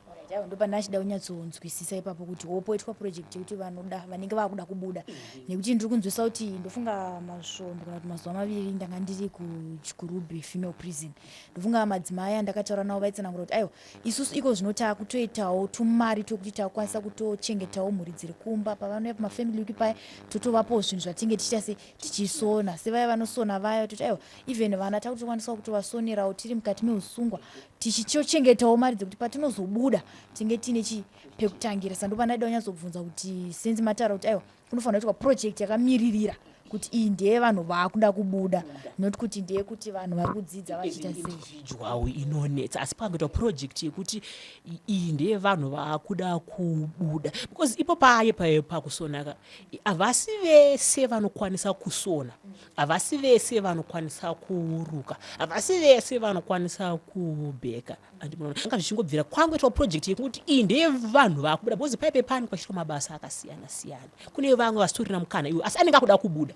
Alright. Aiwa, ndopane achida kunyatsonzwisisa ipapo kuti wopoitwa project yekuti vanoda vanenge vakuda kubuda, nekuti ndiri kunzwisa kuti ndofunga masvondo kana kuti mazuva maviri ndanga ndiri kuChikurubi Female Prison. Ndofunga madzimai andakataura navo vaitsanangura kuti aiwa, isusu iko zvino taakutoitawo tumari twekuti takukwanisa kutochengetawo mhuri dziri kumba. Pavanouya pamafamily week paya, totovapowo zvinhu zvatinge tichiita se tichisona, sevaya vanosona vaya, toti aiwa, even vana takutokwanisawo kutovasonerawo tiri mukati meusungwa, tichitochengetawo mari dzekuti patinozobuda tinge tiine chi pekutangira. Saka ndopandada kunyatsobvunza kuti since mataura kuti aiwa, kunofanira kuitwa project yakamiririra kuti iyi ndeyevanhu vaakuda kubuda, not kuti ndeyekuti vanhu vari kudzidza vachiita sei. Individual inonetsa, asi pakangoitwa project yekuti iyi ndeyevanhu vaakuda kubuda, because ipo paye paye pakusonaka, havasi vese vanokwanisa kusona, havasi vese vanokwanisa kuruka, havasi vese vanokwanisa kubheka. Anga zvichingobvira kwangoitwa project yekuti iyi ndeyevanhu vaakubuda, because paipe pani pachiitwa mabasa akasiyana siyana. Kune vamwe vasitorina mukana iwo, asi anenge akuda kubuda,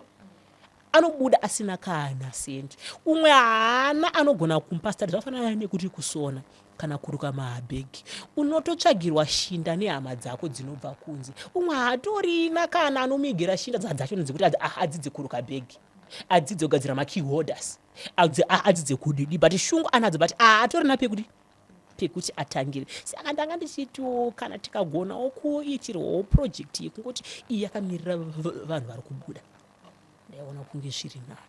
anobuda asina kana sendi. Umwe haana anogona kumupa start. Zvakafanana nekuti kusona kana kuruka mabhegi, unototsvagirwa shinda nehama dzako dzinobva kunze. Umwe haatorina kana anomuigira shinda dzacho dzekuti adzidze kuruka bhegi, adzidze kugadzira makey holders, adzidze kudidi, but shungu anadzo, but haatorina pekuti atangire. Saka ndanga ndichitiwo kana tikagonawo kuitirwawo project yekungoti iyi yakamirira vanhu vari kubuda, ndaiona kunge zviri nani.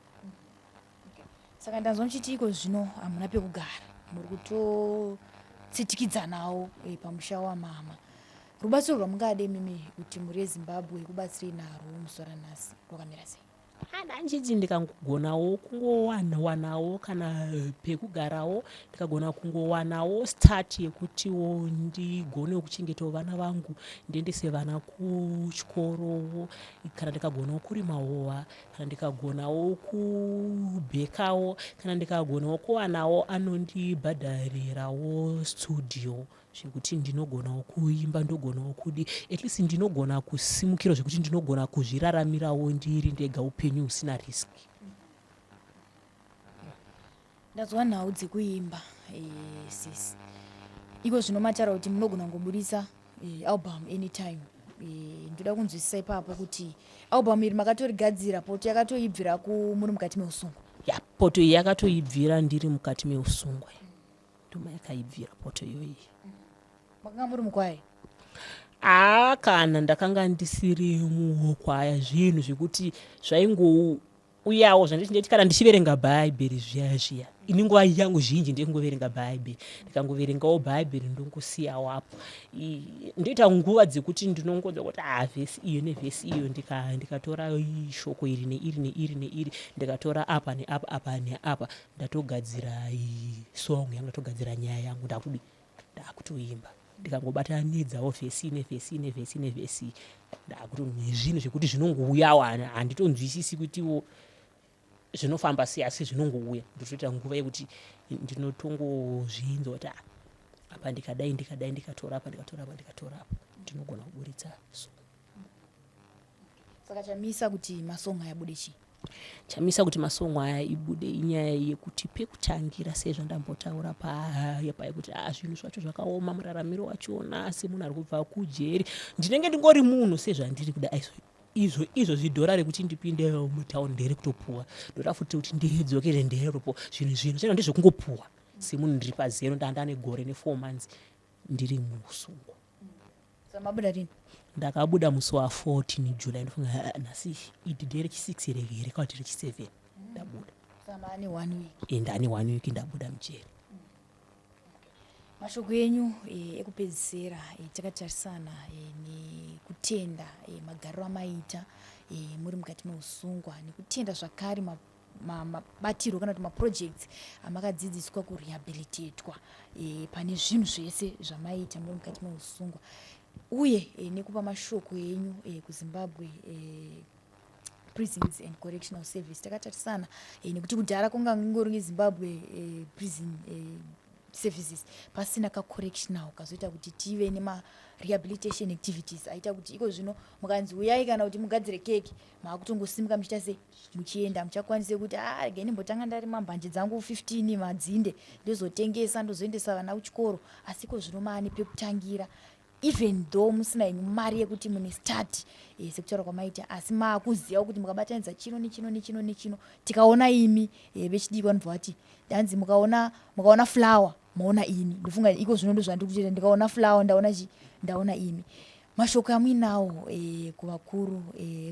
Saka ndanzwa muchiti iko zvino hamuna pekugara, muri kutotsitikidzanawo pamusha wamama. Rubatsiro rwamungade mimi kuti mhuri yeZimbabwe ikubatsirei narwo muzuva ranhasi rwakamira sei? Handichiti ndikangogonawo kungowanawo kana pekugarawo, ndikagona kungowanawo start yekutiwo ndigonewo kuchengetawo vana vangu, ndiendese vana kuchikorowo, kana ndikagonawo kurima howa, kana ndikagonawo kubhekawo, kana ndikagonawo kuwanawo anondibhadharirawo studio zvekuti ndinogonawo kuimba, ndogonawo kudi, at least ndinogona kusimukira zvekuti ndinogona kuzviraramirawo ndiri ndega, upenyu husina risk. Ndanzwa nhau dzekuimba, sis. Iko zvino mataura kuti munogona kungoburitsa album anytime. Ndoda kunzwisisa ipapo kuti album iri makatorigadzira, poto yakatoibvira muri mukati meusungwa? Ya, poto iyi yakatoibvira ndiri mukati meusungwa, ndoma yakaibvira poto iyoyi. Makanga muri mukwaya? Aa, kana ndakanga ndisiri mukwaya. Zvinhu zvekuti zvaingouyawo zvanditi ndeti kana ndichiverenga Bhaibheri zviya zviya, ini nguva yangu zhinji ndekungoverenga Bhaibheri. Ndikangoverengawo Bhaibheri, ndongosiyawo apo. Ndoita nguva dzekuti ndinongonzwa kuti a vhesi iyo nevhesi iyo, ndikatora shoko iri neiri neiri neiri, ndikatora apa neapa, apa neapa, ndatogadzira song yangu, ndatogadzira nyaya yangu, ndakudi ndakutoimba. Ndikangobatanidzawo vhesi nevhesi nevhesi nevhesi, ndakuto zvinhu zvekuti zvinongouyawo. Handitonzwisisi kutiwo zvinofamba sei, asi zvinongouya. Ndotoita nguva yekuti ndinotongozvinzwa kuti ah, apa ndikadai, ndikadai, ndikatora apa, ndikatora apa, ndikatora apa, ndinogona kuburitsa song. Saka chamisa kuti masong aya bude chii? Chamisa kuti masong aya ibude inyaya yekuti pekutangira, sezvandambotaura paya paya kuti a zvinhu zvacho zvakaoma, muraramiro wachona semunhu ari kubva kujeri, ndinenge ndingori munhu sezvandiri kuda. Izvo izvo zvidhora rekuti ndipinde mutauni nderekutopuwa, ndoda futi kuti ndidzokere nderekutopuwa. Zvinhu zvacho ndezvekungopuwa semunhu ndiri pazero. Ndandane gore ne4 months ndiri musungwa. Mabuda rini? Ndakabuda musi wa14 July. Ndofunga nhasi idi nderechi6 here kana kuti rechi7 ndabuda. Saka one week? Ndane one week ndabuda mujeri. Mashoko enyu ekupedzisira, takatarisana nekutenda magariro amaita muri mukati meusungwa, nekutenda zvakare mabatirwo kana kuti maprojects amakadzidziswa kurehabilitatwa pane zvinhu zvese zvamaiita muri mukati meusungwa, uye nekupa mashoko enyu kuZimbabwe Prisons and Correctional Service, takatarisana nekuti kudhara kunga ngori Zimbabwe Prison. Services pasina kacorrectional kazoita kuti tive nemarehabilitation activities aita kuti iko zvino mukanzi uyai kana kuti mugadzire keke, maakutongosimuka muchiita sei, muchienda, muchakwanise kuti a ah, regai ndimbotanga ndarima mbanje dzangu 15 madzinde, ndozotengesa, ndozoendesa vana kuchikoro. Asi iko zvino maane pekutangira, even though musina henyu mari yekuti mune start sekutaura kwamaita, asi maakuziva kuti mukabatanidza chino nechino nechino nechino. Tikaona imi vechidiki vanobva vati ndanzi mukaona flower maona ini. Ndofunga iko zvino ndo zvandiri kutoita, ndikaona flower ndaona chi, ndaona imi. Mashoko amuinawo kuvakuru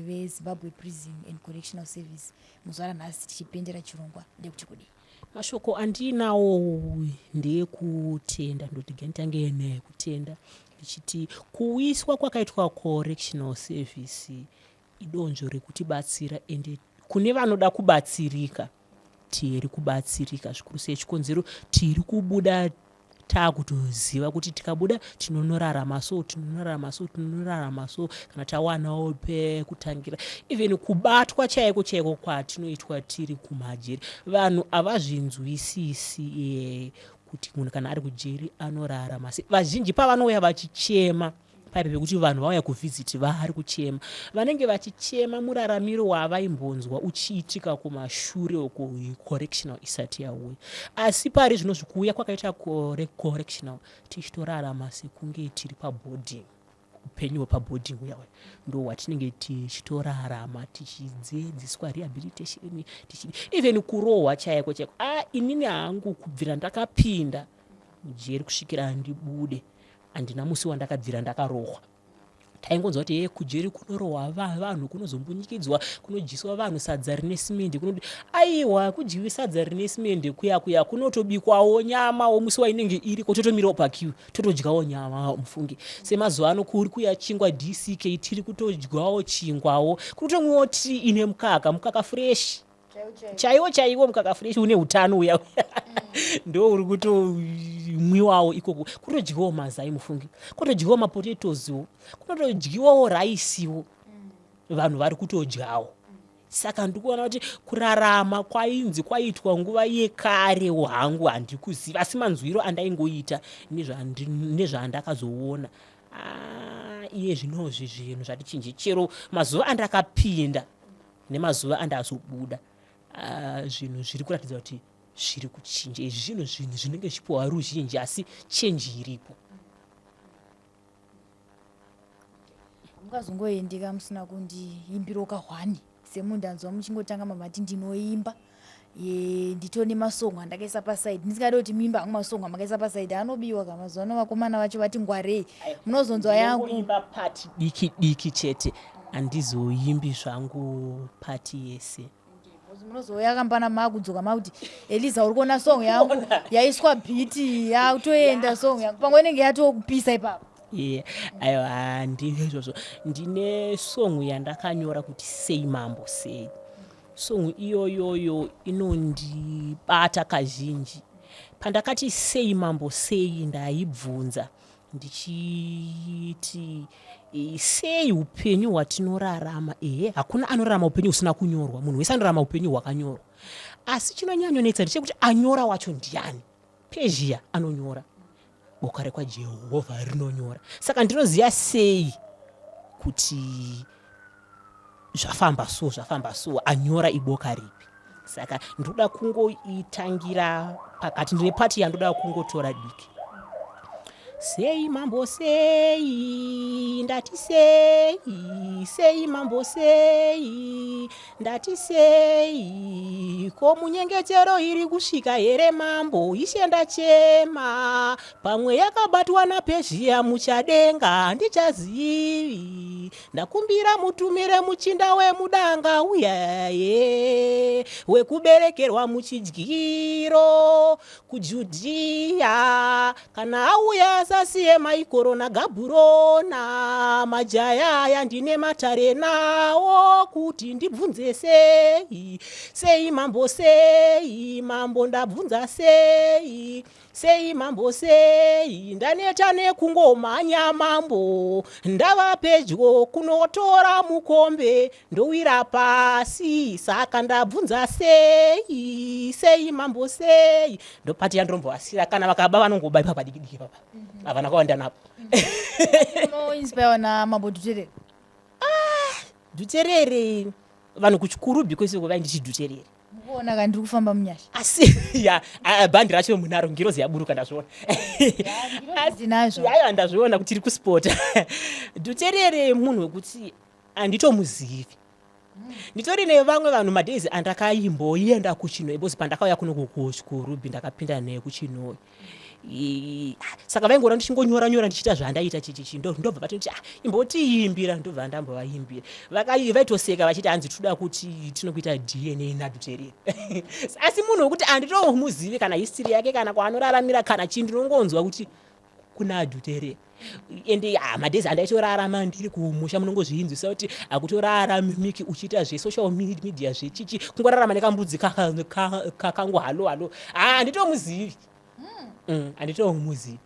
veZimbabwe Prison and Correctional Service muzuva ranhasi tichipendera chirongwa ndekuti kudii? Mashoko andiinawo ndeyekutenda. Ndoti ganditange nekutenda ndichiti kuwiswa kwakaitwa correctional service idonzvo rekutibatsira, ende kune vanoda kubatsirika tiri kubatsirika zvikuru sei. Chikonzero tiri kubuda taakutoziva kuti tikabuda tinonorarama so, tinonorarama so, tinonorarama so, kana tawanawo pekutangira. Even kubatwa chaiko chaiko kwatinoitwa tiri kumajeri, vanhu havazvinzwisisi kuti munhu kana ari kujeri anorarama sei. Vazhinji pavanouya vachichema paipe pekuti vanhu vauya kuvhiziti vari kuchema, vanenge vachichema muraramiro wavaimbonzwa uchiitika kumashure uko correctional isati yauya. Asi pari zvino zvikuuya kwakaita correctional, tichitorarama sekunge tiri paboarding. Upenyu hwepaboarding uya uya ndo hwatinenge tichitorarama, tichidzidziswa rehabilitation, tichi even kurohwa chaiko chaiko. A, inini hangu kubvira ndakapinda mujeri kusvikira ndibude, handina musi wandakabvira ndakarohwa. Taingonzwa kuti ye kujeri kunorohwa vanhu, kunozombunyikidzwa, kunodyiswa vanhu sadza rine simende, kunodi. Aiwa, kudyiwi sadza rine simende kuya kuya, kunotobikwawo nyama musi wainenge iriko, totomirawo paqueue, totodyawo nyama mufunge. Semazuva ano kuri kuya chingwa dck, tiri kutodyawo chingwawo, kunotomwiwawo tii ine mukaka, mukaka fresh chaiwo chaiwo, mukaka fresh une utano uya ndo uri kutomwiwawo ikoko. Kutodyiwawo mazai mufunge, kutodyiwawo mapotatoeswo, kunotodyiwawo raisiwo, vanhu vari kutodyawo. Saka ndikuona kuti kurarama kwainzi kwaitwa nguva yekarewo hangu handikuziva, asi manzwiro andaingoita nezvandakazoona, ah, iye zvinozvi zvinhu zvati chinji. Chero mazuva andakapinda nemazuva andazobuda, zvinhu zviri kuratidza kuti zviri kuchinja. Izvi zvinhu zvinenge zvichipiwa ruzhinji, asi chenji iripo. Mukazongoendeka musina kundiimbirawo kahwani semundanzwa muchingotanga mamati ndinoimba, nditone masongo andakaisa paside. Ndisingade kuti muimba hangu, masongo amakaisa paside anobiwa ka mazuva ano. Vakomana vacho vati ngwarei, munozonzwa yangu. Imba part diki diki chete, handizoimbi zvangu part yese. Munozouya kambana makudzoka makuti, "Eliza, uri kuona song yangu yaiswa beat, yakutoenda song yangu." Pamwe inenge yatokupisa ipapo. Yeah, aiwa, handizvo izvozvo. Ndine song yandakanyora kuti "Sei Mambo Sei". Song iyoyoyo inondibata kazhinji. Pandakati "Sei Mambo Sei", ndaibvunza ndichiti sei upenyu hwatinorarama. Ehe, hakuna anorarama upenyu husina kunyorwa, munhu wese anorarama upenyu hwakanyorwa, asi chinonyanyonetsa ndechekuti anyora wacho ndiani? Pezhia anonyora, boka rekwaJehovha rinonyora, saka ndinoziva sei kuti zvafamba so, zvafamba so, anyora iboka ripi? Saka ndoda kungoitangira pakati, ndine part yandoda kungotora diki. Sei Mambo sei, ndati sei, sei Mambo sei, ndati sei, ko munyengetero iri kusvika here Mambo Ishe? Ndachema, pamwe yakabatwa napezhia muchadenga, handichazivi. Ndakumbira mutumire muchinda wemudanga uyaye wekuberekerwa muchidyiro kuJudhiya. Kana auya asasiye maikorona gabhurona majaya aya, ndine matare nawo kuti ndibvunze sei, sei Mambo sei, Mambo ndabvunza sei, sei Mambo sei. Ndaneta nekungomhanya Mambo, ndava pedyo. Ndiko kunotora mukombe ndowira pasi saka ndabvunza sei sei mambo sei ndopati yandirombovasira kana vakaba vanongoba ipapa dikidiki papa havana kwawanda napo. Unoinspire namambo Dhuterere? Dhuterere vanhu kuchikuru because vainditi Dhuterere. Mukuona ka ndiri kufamba munyasha. Asi ya bhandi racho munaro ngirozi yaburuka ndazviona. Ndinazvo. Aiwa ndazviona kuti tiri kuspota. Dhuterere munhu wekuti handitomuzivi. Nditori nevamwe vanhu madays andakaimboenda kuChinhoyi because pandakauya kuno kuRuby ndakapinda nekuChinhoyi. Saka vaingoona ndichingonyora nyora ndichiita zvandaita chichichi ndobva vatoti ah, imbotiimbira ndobva ndambovaimbira. Vaitoseka vachiti hanzi toda kuti tinokuita DNA naDhuterere. Asi munhu wekuti handitomuzivi kana history yake kana kwaanoraramira kana chii ndinongonzwa kuti kuna Dhuterere. Ende ah, madays andaitorarama ndiri kumusha munongozvinzwisa kuti hakutoraramiki uchiita zvesocial media zvechichi kungorarama nekambudzi kakangu halo halo handitomuzivi. Handitomuzivi.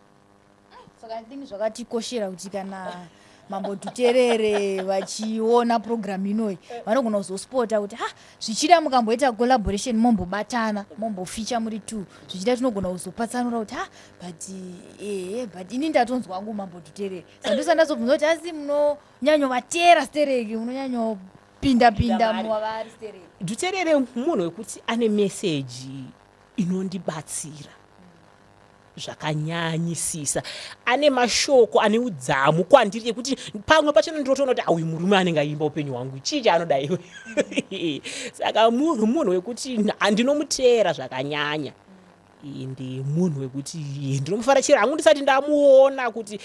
Saka I think zvakatikoshera kuti kana Mambo Dhuterere vachiona program inoyi vanogona kuzospota kuti ha zvichida mukamboita collaboration mombobatana momboficha muri two zvichida tinogona kuzopatsanura kuti ha but ehe but ini ndatonzwa hangu Mambo Dhuterere saka ndosaka ndazobvunza kuti asi munonyanyovatera stereki munonyanyopinda pinda muvavari stereki. Dhuterere munhu wekuti ane meseji inondibatsira zvakanyanyisisa ane mashoko ane udzamu kwandiri ekuti pamwe pachona ndinotoona kuti auyu murume anenge aimba upenyu hwangu chii chaanoda iwe saka munhu wekuti ndinomuteera zvakanyanya ndi munhu wekuti ndinomufara chero hangu ndisati ndamuona kuti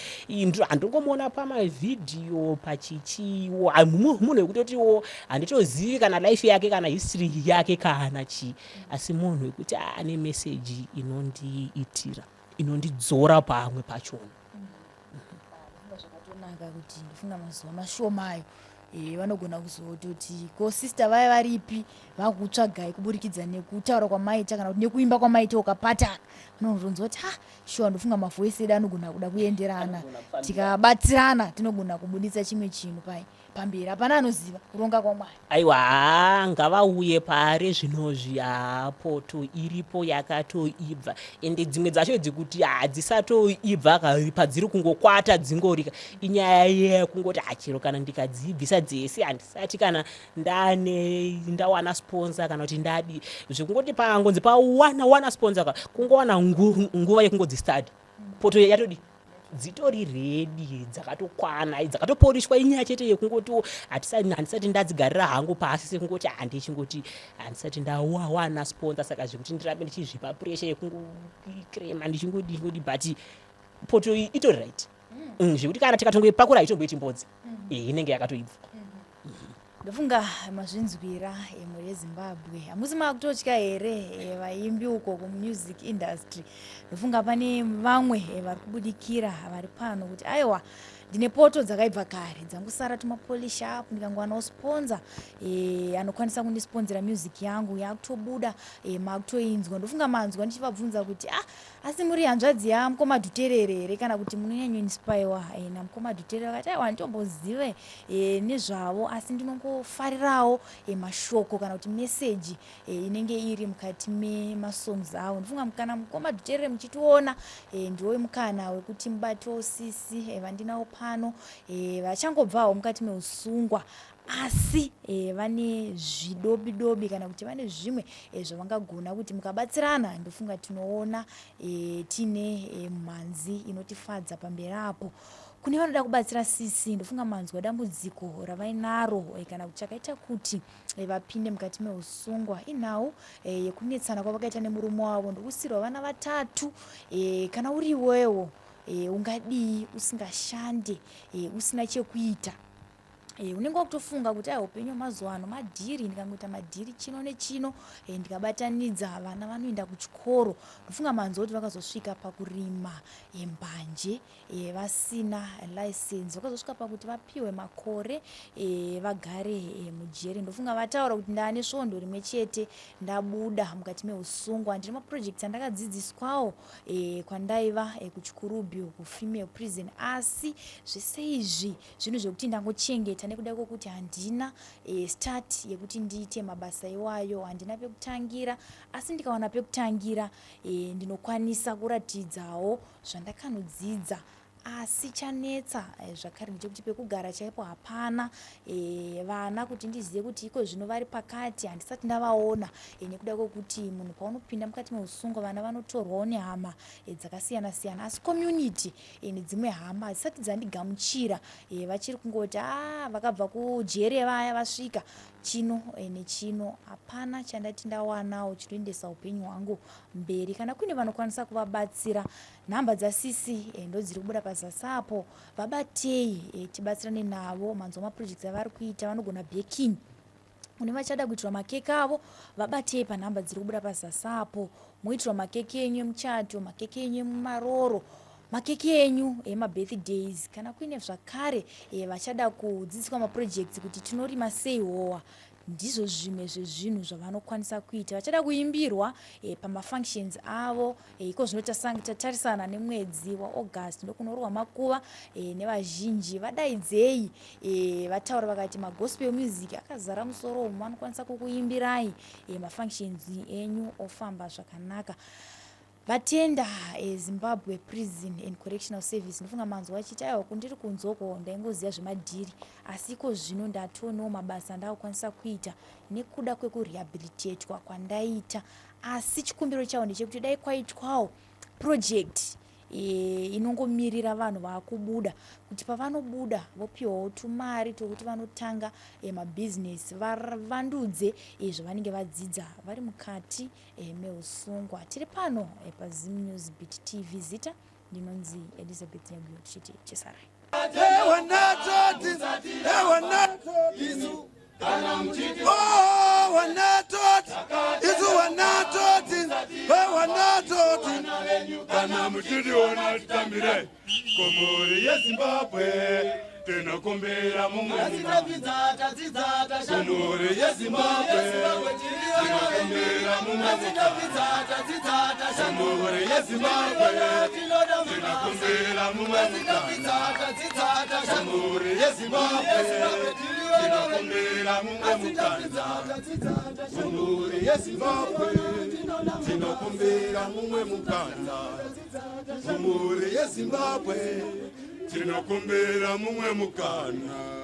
handingomuona pamavhidhiyo pachichiwo munhu wekutotiwo handitozivi kana life yake kana history yake kana chii asi munhu wekuti ane meseji inondiitira inondidzora pamwe pachona. Zvakatonaka kuti ndofunga mazuva mashoma ayo vanogona kuzototi ko sister vaya varipi vakutsvagai kuburikidza nekutaura kwamaita kana kuti nekuimba kwamaita ukapataka vanotonzwa kuti ha shuwa ndofunga mavoice edu anogona kuda kuenderana tikabatsirana tinogona kubuditsa chimwe chinhu pai pamberi hapana anoziva kuronga kwaMwari. Aiwa haa ngavauye paari zvinozvi haa poto iripo yakatoibva ende dzimwe dzacho idzi kuti hadzisatoibva ka padziri kungokwata dzingorika inyaya yekungoti hachero kana ndikadzibvisa dzese handisati kana ndane ndawana sponsor kana kuti ndadi zvekungoti pangonzi pawana wana sponsor ka kungowana nguva yekungodzistadi poto yatodi dzitori ready dzakatokwana dzakatoporishwa inyaya chete yekungotiwo handisati ndadzigarira hangu pasi sekungoti handichingoti handisati ndawana sponsor saka zvekuti ndirambe ndichizvipa pressure yekungokrema ndichingodi ngodi but poto iyi itori right zvekuti kana tikatongoipakura haitomboiti mbodzi inenge yakatoibva. Ndofunga mazvinzwira mhuri yeZimbabwe. Hamusi makutotya here vaimbi uko kumusic industry? Ndofunga pane vamwe vari kubudikira vari pano kuti aiwa ndine poto dzakaibva kare dzangosara tumapolish up ndikangowanawo sponsor anokwanisa kundisponzera music yangu yakutobuda makutoinzwa. Ndofunga manzwa ndichivabvunza kuti ah asi muri hanzvadzi yamukoma Dhuterere here kana kuti munonyanyoinspirewa namukoma Dhuterere? Vakati aiwa handitombozive nezvavo asi ndinongofarirawo mashoko kana kuti meseji inenge iri mukati memasongs avo. Ndofunga kana mukoma Dhuterere muchitiona ndiwo mukana wekuti mubatewo sisi vandinawo pano vachangobvawo mukati meusungwa asi vane zvidobi dobi kana kuti vane zvimwe zvavangagona kuti mukabatsirana ndofunga tinoona tiine mhanzi inotifadza pamberi apo. Kune vanoda kubatsira sisi ndofunga manzwa dambudziko ravainaro kana kuti chakaita kuti vapinde mukati meusungwa inhau yekunetsana kwavakaita nemurume wavo ndokusirwa vana vatatu. Kana uriwewo ungadii usingashande usina chekuita? Unenge wakutofunga kuti ai, upenyu hwemazuva ano madhiri, ndikangoita madhiri chino nechino, ndikabatanidza vana vanoenda kuchikoro. Ndofunga manzwa kuti vakazosvika pakurima mbanje vasina license, vakazosvika pakuti vapiwe makore vagare mujeri. Ndofunga vataura kuti ndaane svondo rimwe chete ndabuda mukati meusungwa. Ndine maprojects andakadzidziswawo kwandaiva kuChikurubi kufemale prison, asi zvese izvi zvinhu zvekuti ndangochengeta nekuda kwekuti handina start yekuti ndiite mabasa iwayo, handina pekutangira. Asi ndikawana pekutangira, ndinokwanisa kuratidzawo zvandakanodzidza. Asi chanetsa zvakare ndechekuti pekugara chaipo hapana. Vana kuti ndizive kuti iko zvino vari pakati, handisati ndavaona, nekuda kwekuti munhu paunopinda mukati meusungwa, vana vanotorwawo nehama dzakasiyana siyana. Asi community nedzimwe hama hadzisati dzandigamuchira. Vachiri kungoti a vakabva kujere vaya vasvika chino nechino. Hapana chandati ndawanawo chinoendesa upenyu hwangu mberi. Kana kuine vanokwanisa kuvabatsira, nhamba dzasisi ndo dziri kubuda pazasi apo, vabatei, tibatsirane navo. Manzwa maprojects avari kuita, vanogona baking. Kune vachada kuitirwa makeke avo, vabatei panhamba dziri kubuda pazasi apo, muitirwa makeke enyu emuchato, makeke enyu emumaroro, makeke enyu emabirthdays. Kana kuine zvakare vachada kudzidziswa maprojects kuti tinorima sei howa, ndizvo zvimwe zvezvinhu zvavanokwanisa kuita. Vachada kuimbirwa pamafunctions avo, iko zvino tatarisana nemwedzi waAugust, ndokunorwa makuva nevazhinji, vadaidzei. Vataura vakati magospel music akazara musoro umu, vanokwanisa kukuimbirai, mafunctions enyu ofamba zvakanaka. Vatenda Zimbabwe Prison and Correctional Service. Ndofunga manzwa vachiti aiwa, kundiri kunzoko ndaingoziva zvemadhiri, asi iko zvino ndatoonewo mabasa andakukwanisa kuita nekuda kwekurehabilitatwa kwandaita. Asi chikumbiro chavo ndechekuti dai kwaitwawo project inongomirira vanhu vaakubuda, kuti pavanobuda vopiwawo tumari tokuti vanotanga mabhizinesi, vavandudze zvavanenge vadzidza vari mukati meusungwa. Tiri pano paZim News Beat TV. Zita ndinonzi Elizabeth Nyaguyo, tichiti chesarai. Wanatoti, wanatoti, oh, wanatoti, isu wanatoti, wanatoti. Kana muchitiona titambire kumhuri yeZimbabwe, tinokumbira mumwe kumhuri yeZimbabwe, tinokumbira mumwe kumhuri yeZimbabwe, tinokumbira mumwe kumhuri yeZimbabwe, tinokumbira mumwe mukana kumhuri yeZimbabwe, tinokumbira mumwe mukana kumhuri yeZimbabwe, tinokumbira mumwe mukana.